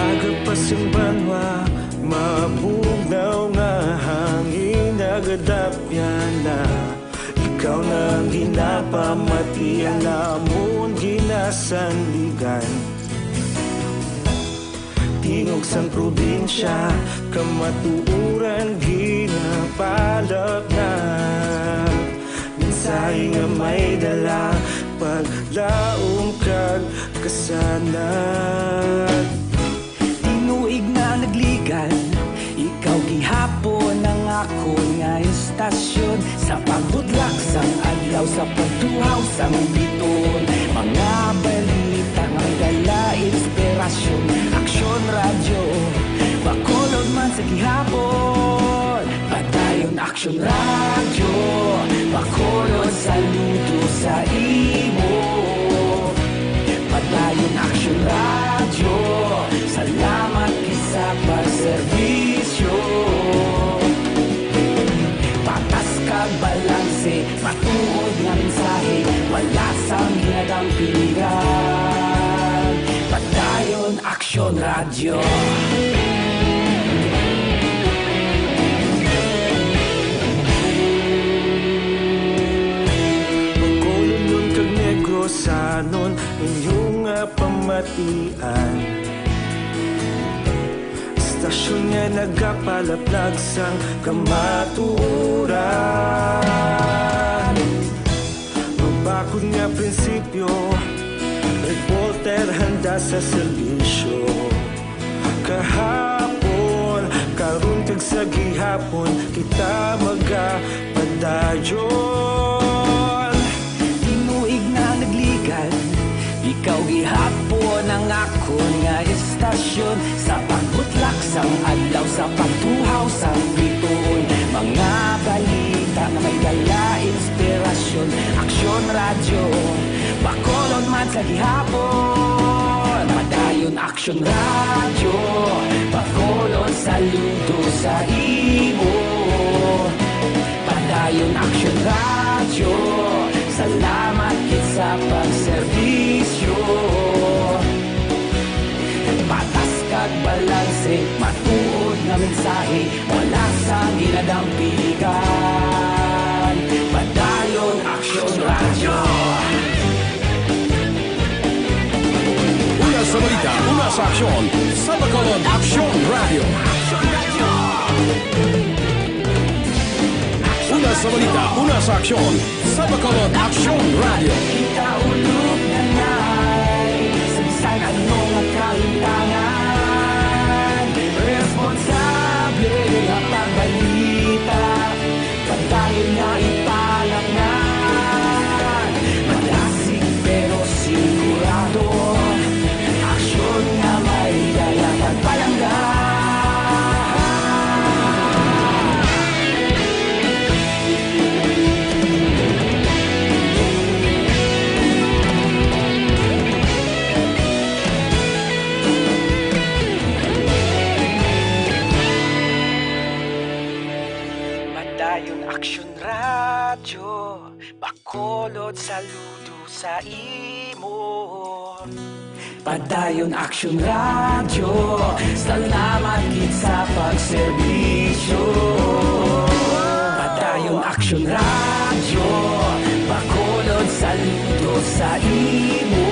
Aga pa sing banwa, mabugnaw nga hangin nagadapyan na. Ikaw na ang ginapamatian namon ginasandigan. Tingog sang probinsya, kamatuoran ginapalapnag. Mensahe nga may dala, paglaom kag kasanag. Tinuig nga nagligan, ikaw gihapon ang akon nga istasyon. Sa pagbudlak sang adlaw, sa pagtuhaw sang biton, mga balita nga may dala inspirasyon. Aksyon Radyo, Bacolod man sa gihapon. Padayon Aksyon Radyo, Bacolod, saludo sa imo. Padayon Aksyon Radyo, salamat gid sa pagserbisyo. Patas kag balanse, matuod nga mensahe, wala sang ginadampigan. Padayon Aksyon Radyo. Bacolodnon kag Negrosanon, inyo nga pamatian. Istasyon nga nagapalaplag sang kamatuoran. Mabakod nga prinsipyo, reporter handa sa serbisyo. Kahapon, karon kag sa gihapon, kita magapadayon. Tinuig nga nagligan, ikaw gihapon ang akon nga istasyon. Sa pagbutlak sang adlaw, sa pagtuhaw sang bituon, mga balita nga may dala inspirasyon. Aksyon Radyo, Bacolod man sa gihapon. Padayon Aksyon Radyo, Bacolod, saludo sa imo. Padayon Aksyon Radyo, salamat gid sa pagserbisyo. Patas kag balanse, matuod nga mensahe, wala sang ginadampigan. Padayon Aksyon Radyo. Una sa balita, una sa aksyon, sa Bacolod Aksyon Radyo. Una sa balita, una sa aksyon, sa Bacolod Aksyon Radyo. Action Radyo, Bacolod, saludo sa imo. Padayon Action Radyo, salamat gid sa pagserbisyo. Padayon Action Radyo, Bacolod, saludo sa imo.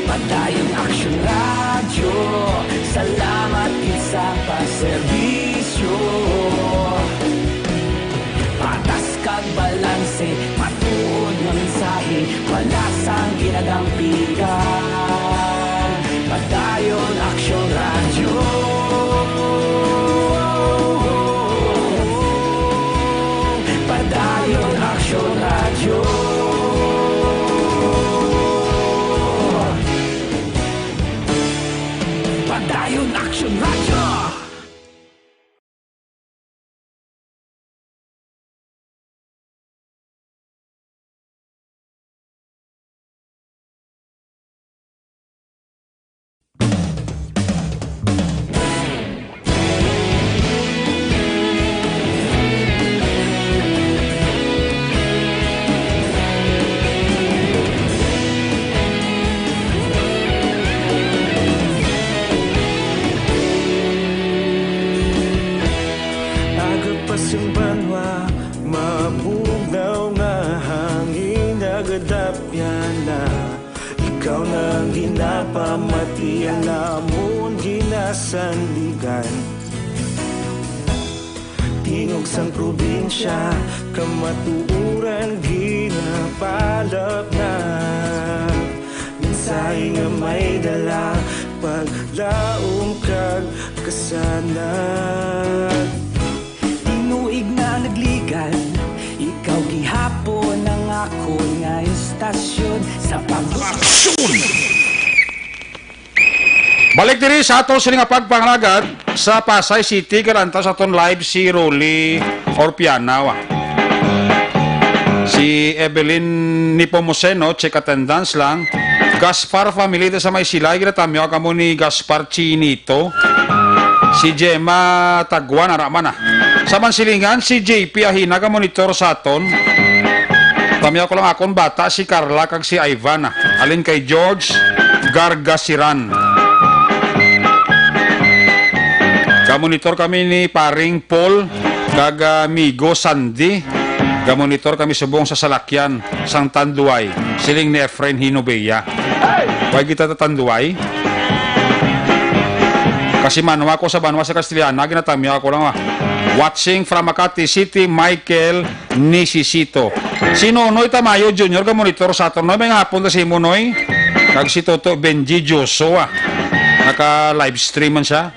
Padayon Action Radyo, salamat gid sa pagserbisyo. Patas kag balanse, matuod nga mensahe, wala sang ginadampigan. Padayon Action Radyo. Padayon Action Radyo. Padayon Action Radyo. Aga pa sing banwa, mabugnaw nga hangin, nagadapyan na. Ikaw na ang ginapamati, ang amon ginasandigan. Tingog sang probinsya, kamatuoran ginapalapnag. Mensahe nga may dala, paglaom kag kasanag. Tinuig na nagligan, ikaw gihapon ang akon nga istasyon sa pag- Aksyon! Balik diri sa ato sini nga pagpangalagad sa Pasay City, galanta sa aton live si Rolly Orpiana, wa. Si Evelyn Nepomuceno, check attendance lang. Gaspar family, da sa may Silay, ginatamyo kamo ni Gaspar Chinito. Si Gemma Taguan, ara man, ah. Sa Mansilingan, si J P Ahina, ga monitor sa aton. Tamyo ko lang akon bata, si Carla kag si Ivan, ah. Alin kay George Gargasiran. Ga monitor kami ni paring Paul kag, ah, amigo Sandy. Ga monitor kami subong sa salakyan sang Tanduay, siling ni Efren Hinobea. Why kita ta Tanduay? Kasi manwa ko sa banwa sa Castellana, ginatamyo ako lang, ah. Watching from Makati City, Michael Nisisito. Si Nonoy Tamayo Junior ga monitor sa aton. Noy, may nga hapon ta si imo, Noy. Kag si Toto Benji Joshua. Naka-live stream man siya.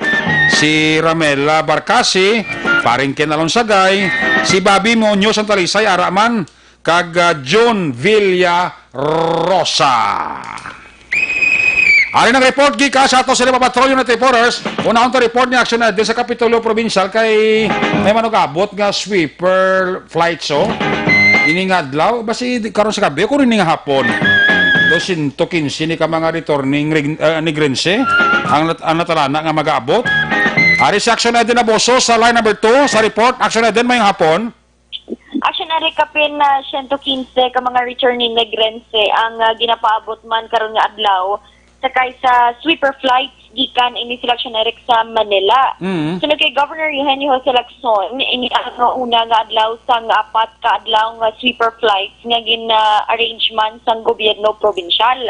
Si Ramela Barcasi, paring Ken Alonsagay, si Bobby Muñoz ang Talisay, ara man, kag, ah, John Villarosa. Ari ang report gikan sa ato sa Lipa Patrol Unit Reporters. Unahon ta report ni Action Ed sa Kapitolyo Provincial kay may manugabot nga sweeper flight, so, ini nga adlaw, basi di, karon sa gabi, kung ini nga hapon, dosyentos kinse ni ka mga returning rig-, ah, Negrense ang nat-, ang natalana nga mag-aabot. Ari si Action Eden Aboso sa line number two sa report. Action Eden, may hapon. Action Eric, kapin na siyento kinse ka mga returning Negrense ang, ah, ginapaabot man karon nga adlaw sakay sa sweeper flights gikan ini sila, Action Eric, sa Manila. Mm. Suno kay Governor Eugenio Jose Lacson, ini ang una nga adlaw sang apat ka adlaw nga sweeper flights nga gin-arrange man sang gobyerno probinsyal.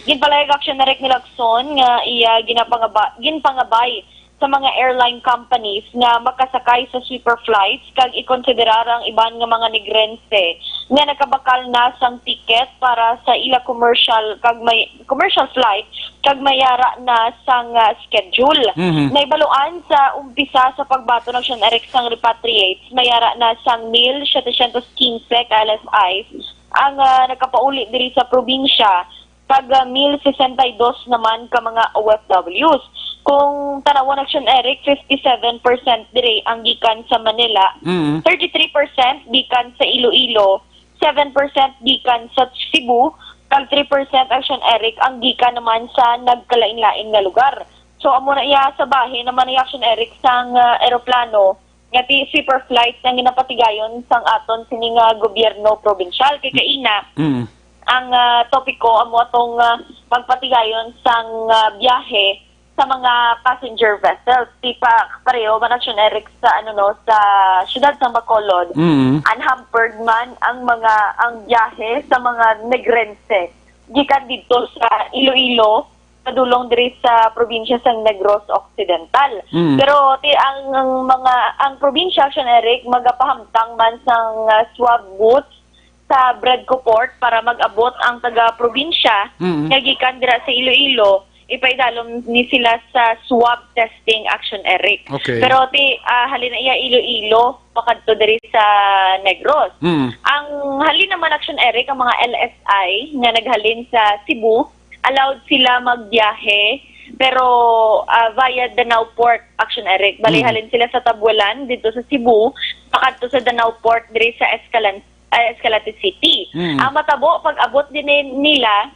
Ginpalayag, Action Eric, ni Lacson nga iya ginapangaba-, ginpangabay sa mga airline companies nga makasakay sa sweeper flights kag ikonsiderar ang iban nga mga Negrense nga nakabakal na sang ticket para sa ila commercial kag may commercial flight kag mayara na sang, ah, schedule. Mhm. Nahibaluan sa umpisa sa pagbaton, Action Eric, sang repatriates, mayara na sang mil setecientos quince ka L S Is ang, ah, nakapauli diri sa probinsya, kag, ah, mil sesenta y dos naman ka mga O F Ws. Kung tanawon, Action Eric, fifty-seven percent diri ang gikan sa Manila, Mm. thirty-three percent gikan sa Iloilo, seven percent gikan sa Cebu, kag three percent, Action Eric, ang gikan naman sa nagkalain-lain nga lugar. So, amo na iya sa bahin naman ni, Action Eric, sang, ah, eroplano nga ti-, sweeper flight nga ginapatigayon sang aton sini nga gobyerno probinsyal. Kay kaina, Mm. ang, ah, topiko amo atong, ah, pagpatigayon sang, ah, biyahe sa mga passenger vessels. Ti pa-, pareho man, Action Eric, sa, ano, no, sa siyudad sa Bacolod, Mm. unhampered man ang mga, ang biyahe sa mga Negrense gikan dito sa Iloilo, padulong diri sa probinsya sang Negros Occidental. Mm. Pero ti-, ang, ang mga, ang probinsya, Action Eric, magapahamtang man sang, ah, swab booths sa Bredco Port para mag-abot ang taga-probinsya Mm. nga gikan dira sa Iloilo, ipaidalom ni sila sa swab testing, Action Eric. Okay. Pero ti, ah, halin na iya Iloilo, pakadto diri sa Negros. Mm. Ang halin naman, Action Eric, ang mga L S I nga naghalin sa Cebu, allowed sila magbiyahe, pero, ah, via Danao Port, Action Eric. Bali, Mm. halin sila sa Tabualan, dito sa Cebu, pakadto sa Danao Port, diri sa Escalan-, ah, Escalante City. Mm. Ang matabo, pag-abot din ni-, nila,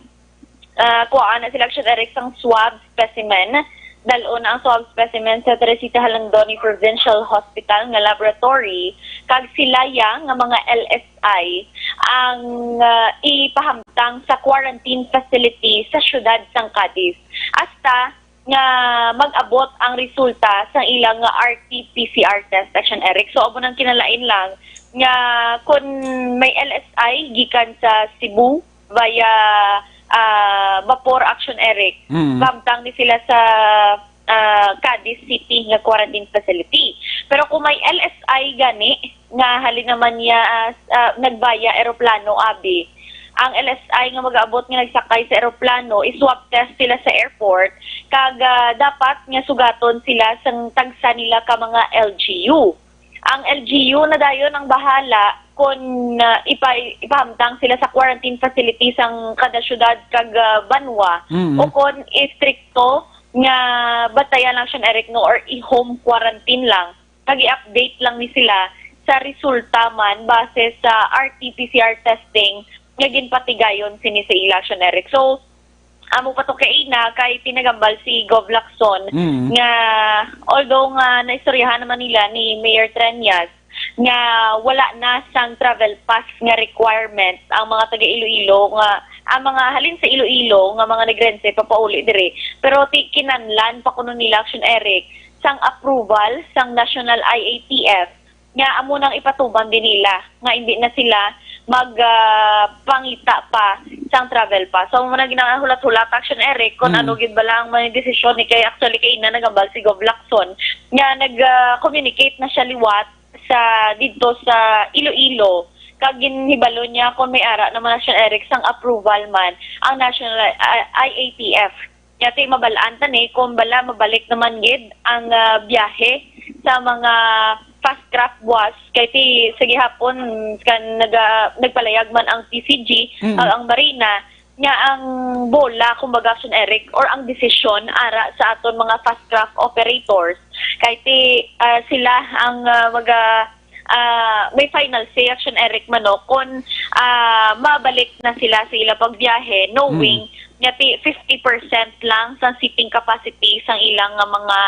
ah, kuhaan na sila, Action Eric, sang swab specimen. Dal-on na ang swab specimen sa Teresita Jalandoni Provincial Hospital nga laboratory, kag sila ya nga mga L S I ang, ah, ipahamtang sa quarantine facility sa siyudad sang Cadiz, hasta nga mag-abot ang resulta sa ilang nga R T P C R test, Action Eric. So, amo nang kinalain lang nga kung may L S I gikan sa Cebu via, ah, Vapor, Action Eric, Mm. pahamtang ni sila sa, ah, Cadiz City nga quarantine facility. Pero kung may L S I gani, nga halin naman niya, ah, s-, ah, nag-via eroplano, abi, ang L S I nga mag-abot nga nagsakay sa eroplano, i-swab test sila sa airport, kag, ah, dapat nga sugaton sila sang tagsa nila ka mga L G U. Ang L G U na dayon ang bahala kon, ah, ipa-, ipahamtang sila sa quarantine facility sang kada syudad kag, ah, banwa, Mm. o kon istrikto nga bantayan lang siya, Eric, no, or i-home quarantine lang. Kag i-update lang ni sila sa resulta man base sa R T P C R testing nga ginpatigayon sini sa ila, Action Eric. So, amo pa to kaina kay pinagambal si Gov Lacson Mm. nga, although nga naistoryahan naman nila ni Mayor Treñas nga wala na sang travel pass nga requirement ang mga taga Iloilo, nga ang mga halin sa Iloilo nga mga Negrense papauli diri, pero ti kinahanglan pa kuno nila, Action Eric, sang approval sang National I A T F, nga amo nang ipatuman din nila nga hindi na sila mag, ah, pangita pa sang travel pass. So, amo na ginahulat-hulat, Action Eric, kung Mm. ano gid bala ang mga desisyon ni, kay actually kaina nagambal si Gov Lacson nga nag, ah, communicate na siya liwat sa, didto sa Iloilo, kag ginhibalo niya kung may ara naman, Action Eric, sang approval man ang National, ah, I A T F. Nya ti mabal-an ta ni kung bala mabalik naman gid ang, ah, biyahe sa mga fast craft bus, kay ti sa gihapon kan naga-, nagpalayag man ang P C G Mm. kag ang Marina, nga ang bola, kumbaga, Action Eric, or ang desisyon ara sa aton mga fast craft operators, kay ti, ah, sila ang, ah, maga-, ah, may final say, Action Eric, man, no, kung, ah, mabalik na sila sa ila pagbiyahe, knowing Mm. nga ti fifty percent lang sang seating capacity sang ilang nga mga,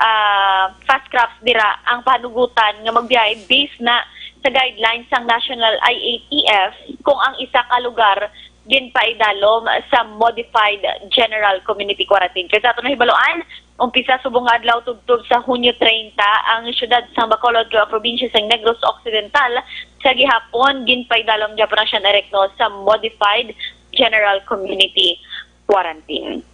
ah, fast crafts dira ang panugutan nga magbiyahe based na sa guidelines sang National I A T F, kung ang isa ka lugar ginpaidalom sa modified general community quarantine. Kay sa aton nahibaluan, umpisa subong nga adlaw tubtob sa Hunyo treinta ang siyudad sang Bacolod, kag probinsya sang Negros Occidental, sa gihapon ginpaidalom gyapon ang Action Eric, no, sa modified general community quarantine.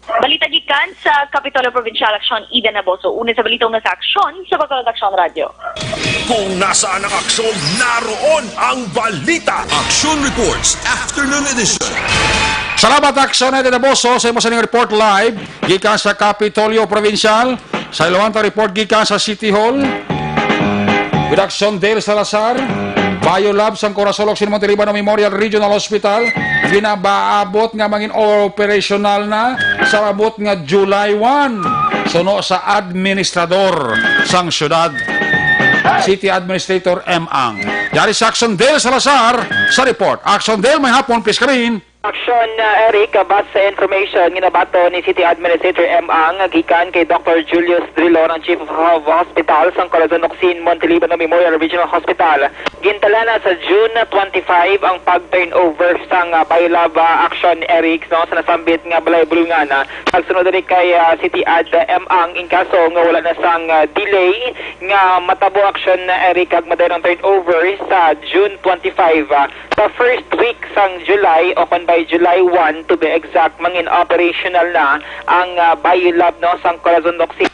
Balita gikan sa Kapitolyo Provincial, Action, Eden Naboso. Una sa balita, una sa aksyon sa Bacolod Aksyon Radio. Kung nasaan ang aksyon, naroon ang balita. Action Reports, Afternoon Edition. Salamat, Aksyon, Eden Naboso, sa imo sining report live gikan sa Kapitolyo Provincial. Sa ilawan ta report gikan sa City Hall. With Action Dale Salazar, Biolab sang Corazon Occidental Montalibano Memorial Regional Hospital, ginabaabot nga mangin operasyonal na sa abot nga July one, suno sa administrador sang syudad, City Administrator M. Ang. Yari si Action Dale Salazar sa report. Action Dale, may hapon, please come in. Action, uh, Eric, uh, base sa information nga nabaton ni City Administrator M. Ang, uh, gikan kay Doctor Julius Drilon, ang Chief of Hospital sang Corazon Ocsin Montelibano Memorial Regional Hospital. Gintala na sa June twenty-five ang pag-turnover sang, uh, Biolab, uh, Action, Eric, no, sa nasambit nga balay bulungan, uh, pagsunod diri kay, uh, City Ad, uh, M. Ang, in kaso nga wala na sang, uh, delay nga matabo, Action, uh, Eric, kag madayon ang turnover sa June twenty-five, uh, sa first week sang July o kon by July one to be exact, mangin operational na ang, ah, Biolab, no, sang Corazon Ocsin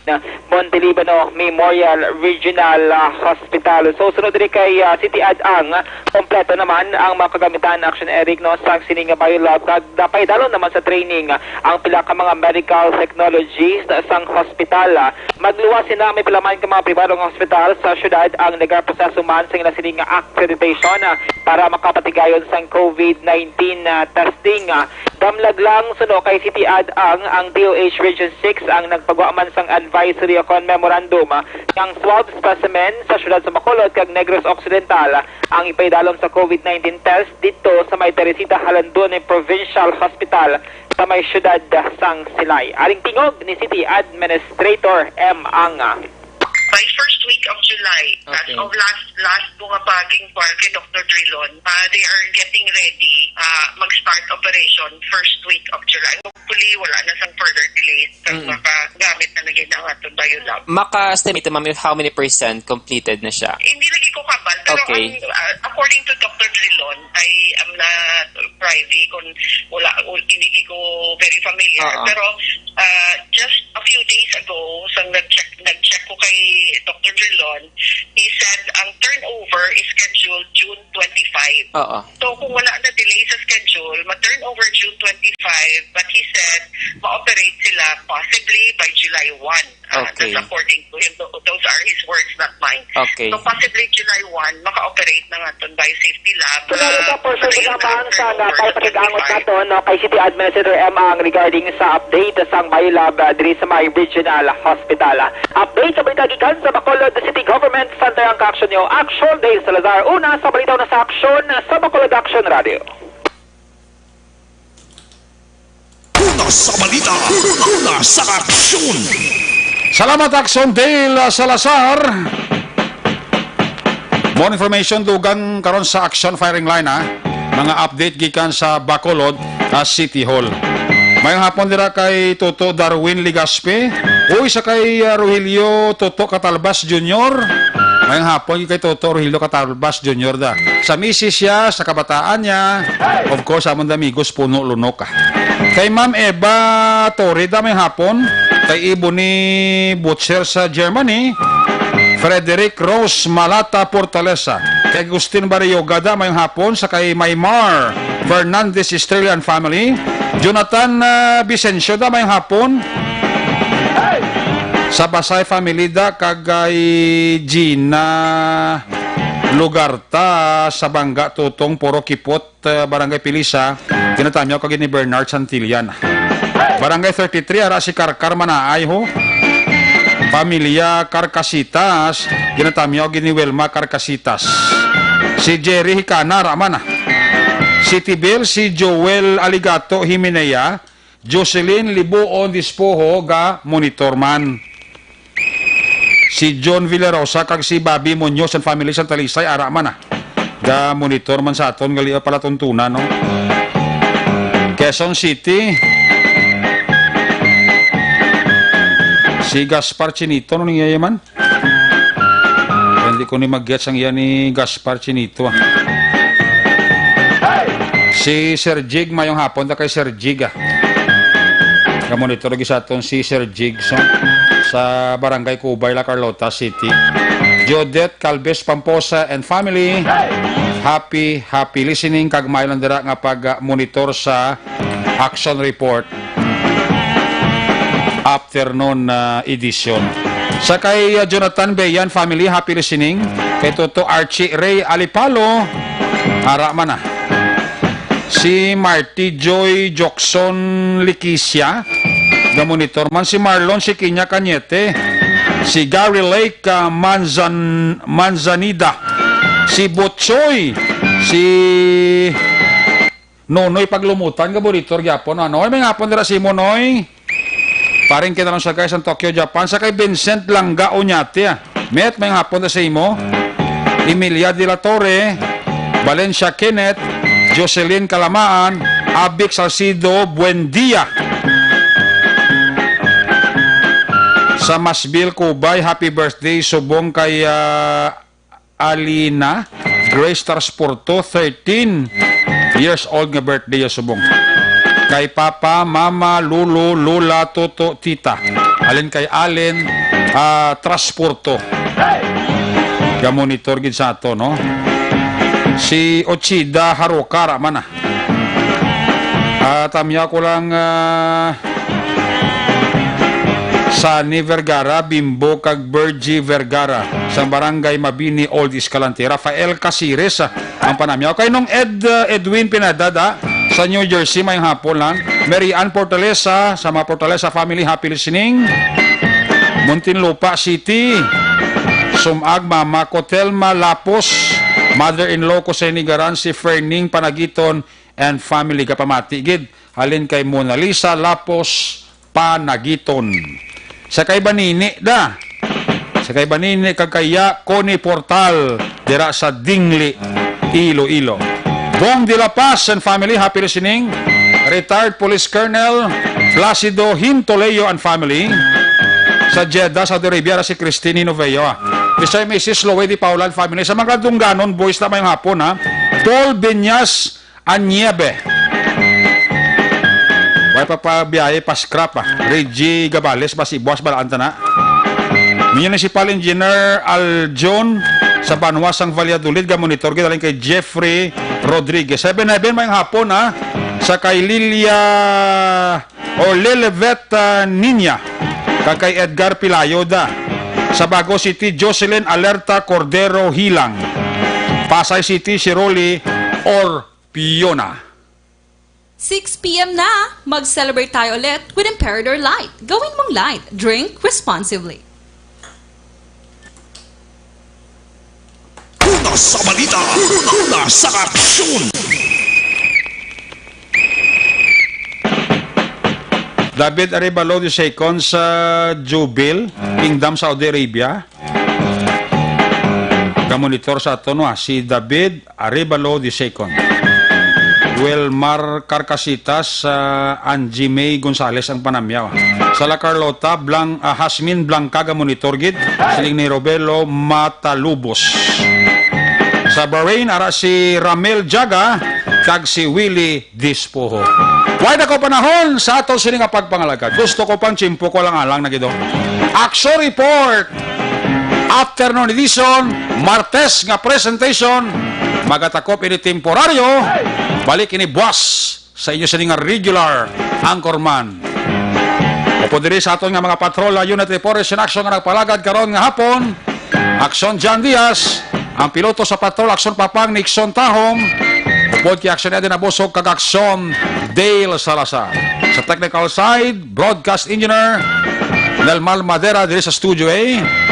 Montelibano Memorial Regional, ah, Hospital. So, sunod diri kay, ah, City Ad Ang, kompleto naman ang mga kagamitan, Action, Eric, no, sang sini nga Biolab, kag napaidalom naman sa training ang pila ka mga medical technologies sang hospital. Magluwas sina, may pila man ka mga pribado nga hospital sa syudad ang nagaproseso man sa ila sini nga accreditation, ah, para makapatigayon sang COVID nineteen, ah, testing. Ah, damlag lang, suno kay City Ad Ang, ang D O H Region six ang nagpagwa man sang advisory o kon memorandum, ah, nga ang swab specimen sa syudad sa Bacolod kag Negros Occidental, ah, ang ipaidalom sa COVID nineteen test didto sa may Teresita Jalandoni Provincial Hospital sa may siyudad sang Silay. Aring tingog ni City Administrator M. Anga. By first week of July, as Okay. of last last ko nga pag-inquire kay Doctor Drilon, ah, they are getting ready, ah, mag-start operation first week of July. Hopefully, wala na sang further delays kag Mm. makagamit na lagi na ang aton Biolab. Maka-estimate, ma'am, if how many percent completed na siya? Hindi lagi ko kabal, pero Okay. ang, ah, according to Doctor Drilon, I am not privy kung wala, ul-, hindi ko very familiar. Oo. Pero, ah, just a few days ago, sang nag-check, nag-check ko kay Doctor Drilon, he said ang turnover is scheduled June twenty-five. Oo. So, kung wala na delay sa schedule, ma-turnover June twenty-five, but he said ma-operate sila possibly by July one. Ah, Okay. That's according to him. Tho-, those are his words, not mine. Okay. So, possibly July one, maka-operate na nga ton by safety lab. Salamat sa Ah, portion sa ko naman sa turnover napay sa pakigangot twenty-five. naton, no, kay City Administrator M. Ang regarding sa update sang Biolab, ah, diri sa may regional hospital. Update sa balita gikan sa Bacolod City Government Center ang ka-action niyo. Action Dale Salazar, una sa balita, una sa aksyon sa Bacolod Action Radio. Una sa balita, una sa aksyon. Salamat, Action Dale Salazar. More information, dugang karon sa Action Firing Line, ha. Mga update gikan sa Bacolod, ah, City Hall. Mayong hapon dira kay Toto Darwin Legaspi. Uy, sa kay, ah, Rogelio Toto Catalbas Junior. Mayong hapon kay Toto Rogelio Catalbas Junior da. Sa misis siya, sa kabataan niya. Of course, amon da amigos, Puno Lunok, ah. Kay Ma'am Eva Torre da, mayong hapon. Kay Ebony Butcher sa Germany. Frederick Rose Malata Portalesa. Kay Agustin Barrioga da, mayong hapon. Sa kay Maymar Fernandez Estrella and family. Jonathan, ah, Vicencio da, mayong hapon. Sa Basay family da, kag kay Gina Lugarta sa Bangga Tutong, Puro Kipot, ah, Barangay Pilisa, ginatamyaw kag ni Bernard Santillan. Barangay thirty-three, ara si Karkar Manaay, ho. Pamilya Carcasitas, ginatamyaw gid ni Wilma Carcasitas. Si Jerry Hicana, ara man, ah. Si Tibel, si Joel Aligato Himenea, Jocelyn Libuon Dispoho, ga monitor man. Si John Villarosa kag si Bobby Muñoz and family sa Talisay, ara man, ah. Ga monitor man sa aton, gali palatuntunan, no? Quezon City. Si Gaspar Chinito, no, niya man? Hindi ko ni mag-gets ang iya ni Gaspar Chinito, ah. Si Sir Jig, mayong hapon ta kay Sir Jig, ah. Kamonitor lagi sa aton si Sir Jig, so, sa Barangay Cubay, La Carlota City. Jodette Calves Pamposa and family, happy, happy listening kag maayo lang dira nga pag-monitor sa Action Report afternoon, ah, edition. Sa kay, ah, Jonathan Beyan family, happy listening. Kay Toto Archie Ray Alipalo, ara man, ah. Si Marty Joy Jockson Likisia, gamonitor man. Si Marlon Sikinya Cañete, si Gary Lake, ah, Manzan-, Manzanida, si Butchoy, si Nonoy Paglumutan, gaboritor gyapon, ano? Ay, may hapon dira sa imo, Noy. Paring kita lang siya, guys, ang Tokyo, Japan. Sa kay Vincent Langga Oñate, ah. Met, may hapon na sa imo. Emilia de la Torre, Valencia Kenneth, Jocelyn Kalamaan, Abic Salcido, buen dia. Sa Masbil, Cubay, happy birthday, subong kay, ah, Alina Grace Transporto, thirteen years old nga birthday ya subong. Kay Papa, Mama, Lolo, Lola, Toto, Tita. Alin kay Allen, ah, Transporto. Ga-monitor gid sa ato, no? Si Ochida Harokara man, ah. Ah, tamya ko lang, ah, Sunny Vergara, Bimbo, kag Virgie Vergara, sang Barangay Mabini, Old Escalante. Rafael Casires, ah, ang panamyaw. Kay Nong Ed, ah, Edwin Pinadada, sa New Jersey, may hapon lang. Mary Ann Portalesa, sa mga Portalesa family, happy listening. Muntinlupa City, Sumag, Mama Cotelma Lapos, mother-in-law ko sa Hinigaran, si Ferning Panagiton, and family. Gapamati gid halin kay Mona Lisa Lapos Panagiton. Sa kay Banini da. Sa kay Banini kag kay Ya Connie Portal dira sa Dingli, Iloilo. Bong de la Paz and family, happy listening. Retired Police Colonel Placido Hintoleo and family. Sa Jeddah, Saudi Arabia, ra si Christine Hinoveo. Mister and Missus Loewy de Paula and family. Sa mga Dungganon, boys na mayong hapon, ha. Paul Beñas Aniebe. Way pa pa biyahe pa scrap, ah. Reggie Gabales, basi buwas balaan ta na. Municipal Engineer Aljon sa banwa sang Valladolid, ga-monitor gid halin kay Jeffrey Rodriguez. Seven Heaven, mayong hapon, ha. Sa kay Lilia o Lilibet, ah, Niña, kag kay Edgar Pilayo da. Sa Bago City, Jocelyn Alerta Cordero Hilang. Pasay City, si Rolly Orpiona. Six p m na! Mag-celebrate tayo ulit with Emperador Light. Gawin mong light. Drink responsibly. Una sa balita, una sa aksyon. David Arevalo the second sa Jubil Kingdom, Saudi Arabia. Kamonitor sa aton, wa, si David Arevalo the second. Wilmar Carcasitas, ah, Angie May Gonzales ang panamyaw. Sa La Carlota, Blang-, ah, Hasmin Blanca ga-monitor gid, siling ni Robelo Matalubos. Sa Bahrain, ara si Ramel Jaga kag si Willie Dispoho. Way na ko panahon sa ato sini nga pagpangalagad. Gusto ko pang tiyempo ko lang alang na gid, oh. Action report. Afternoon edition, Martes nga presentation. Magatakop ini temporaryo. Balik ini buwas sa inyo sini nga regular anchorman. Upod diri sa aton nga mga patrol, unit report, action nga nagpalagad karon nga hapon. Aksyon John Diaz, ang piloto sa patrol, Aksyon Papang Nixon Tahom, upod kay Aksyon Eden Abusog kag Aksyon Dale Salazar. Sa technical side, broadcast engineer, Nelmal Madera diri sa Studio A,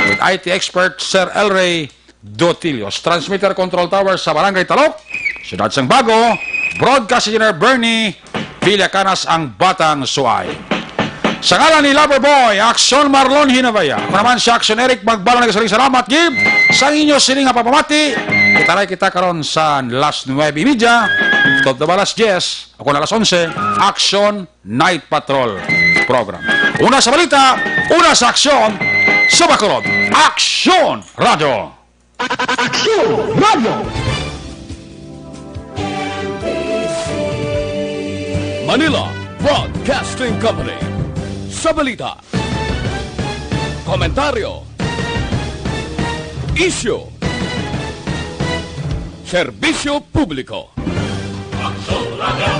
with I T expert, Sir Elray Dotillos. Transmitter control tower sa Barangay Talok, Siyudad sang Bago, broadcast engineer Bernie Villacanas ang batang suay. Sa ngalan ni Lover Boy, Aksyon Marlon Hinabaya. Ako naman si Aksyon Eric Magbalo, nagasiling salamat gid sa inyo sini nga pagpamati. Kita-ray kita karon sa las nuebe y media, tubtob alas diyes, ako na alas onse, Aksyon Night Patrol Program. Una sa balita, una sa aksyon, sa Bacolod, Aksyon Radyo. Aksyon Radyo. Manila Broadcasting Company. Sa balita, komentaryo, isyu, serbisyo publiko. Aksyon Radyo.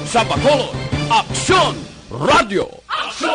Sa Bacolod, Aksyon Radyo.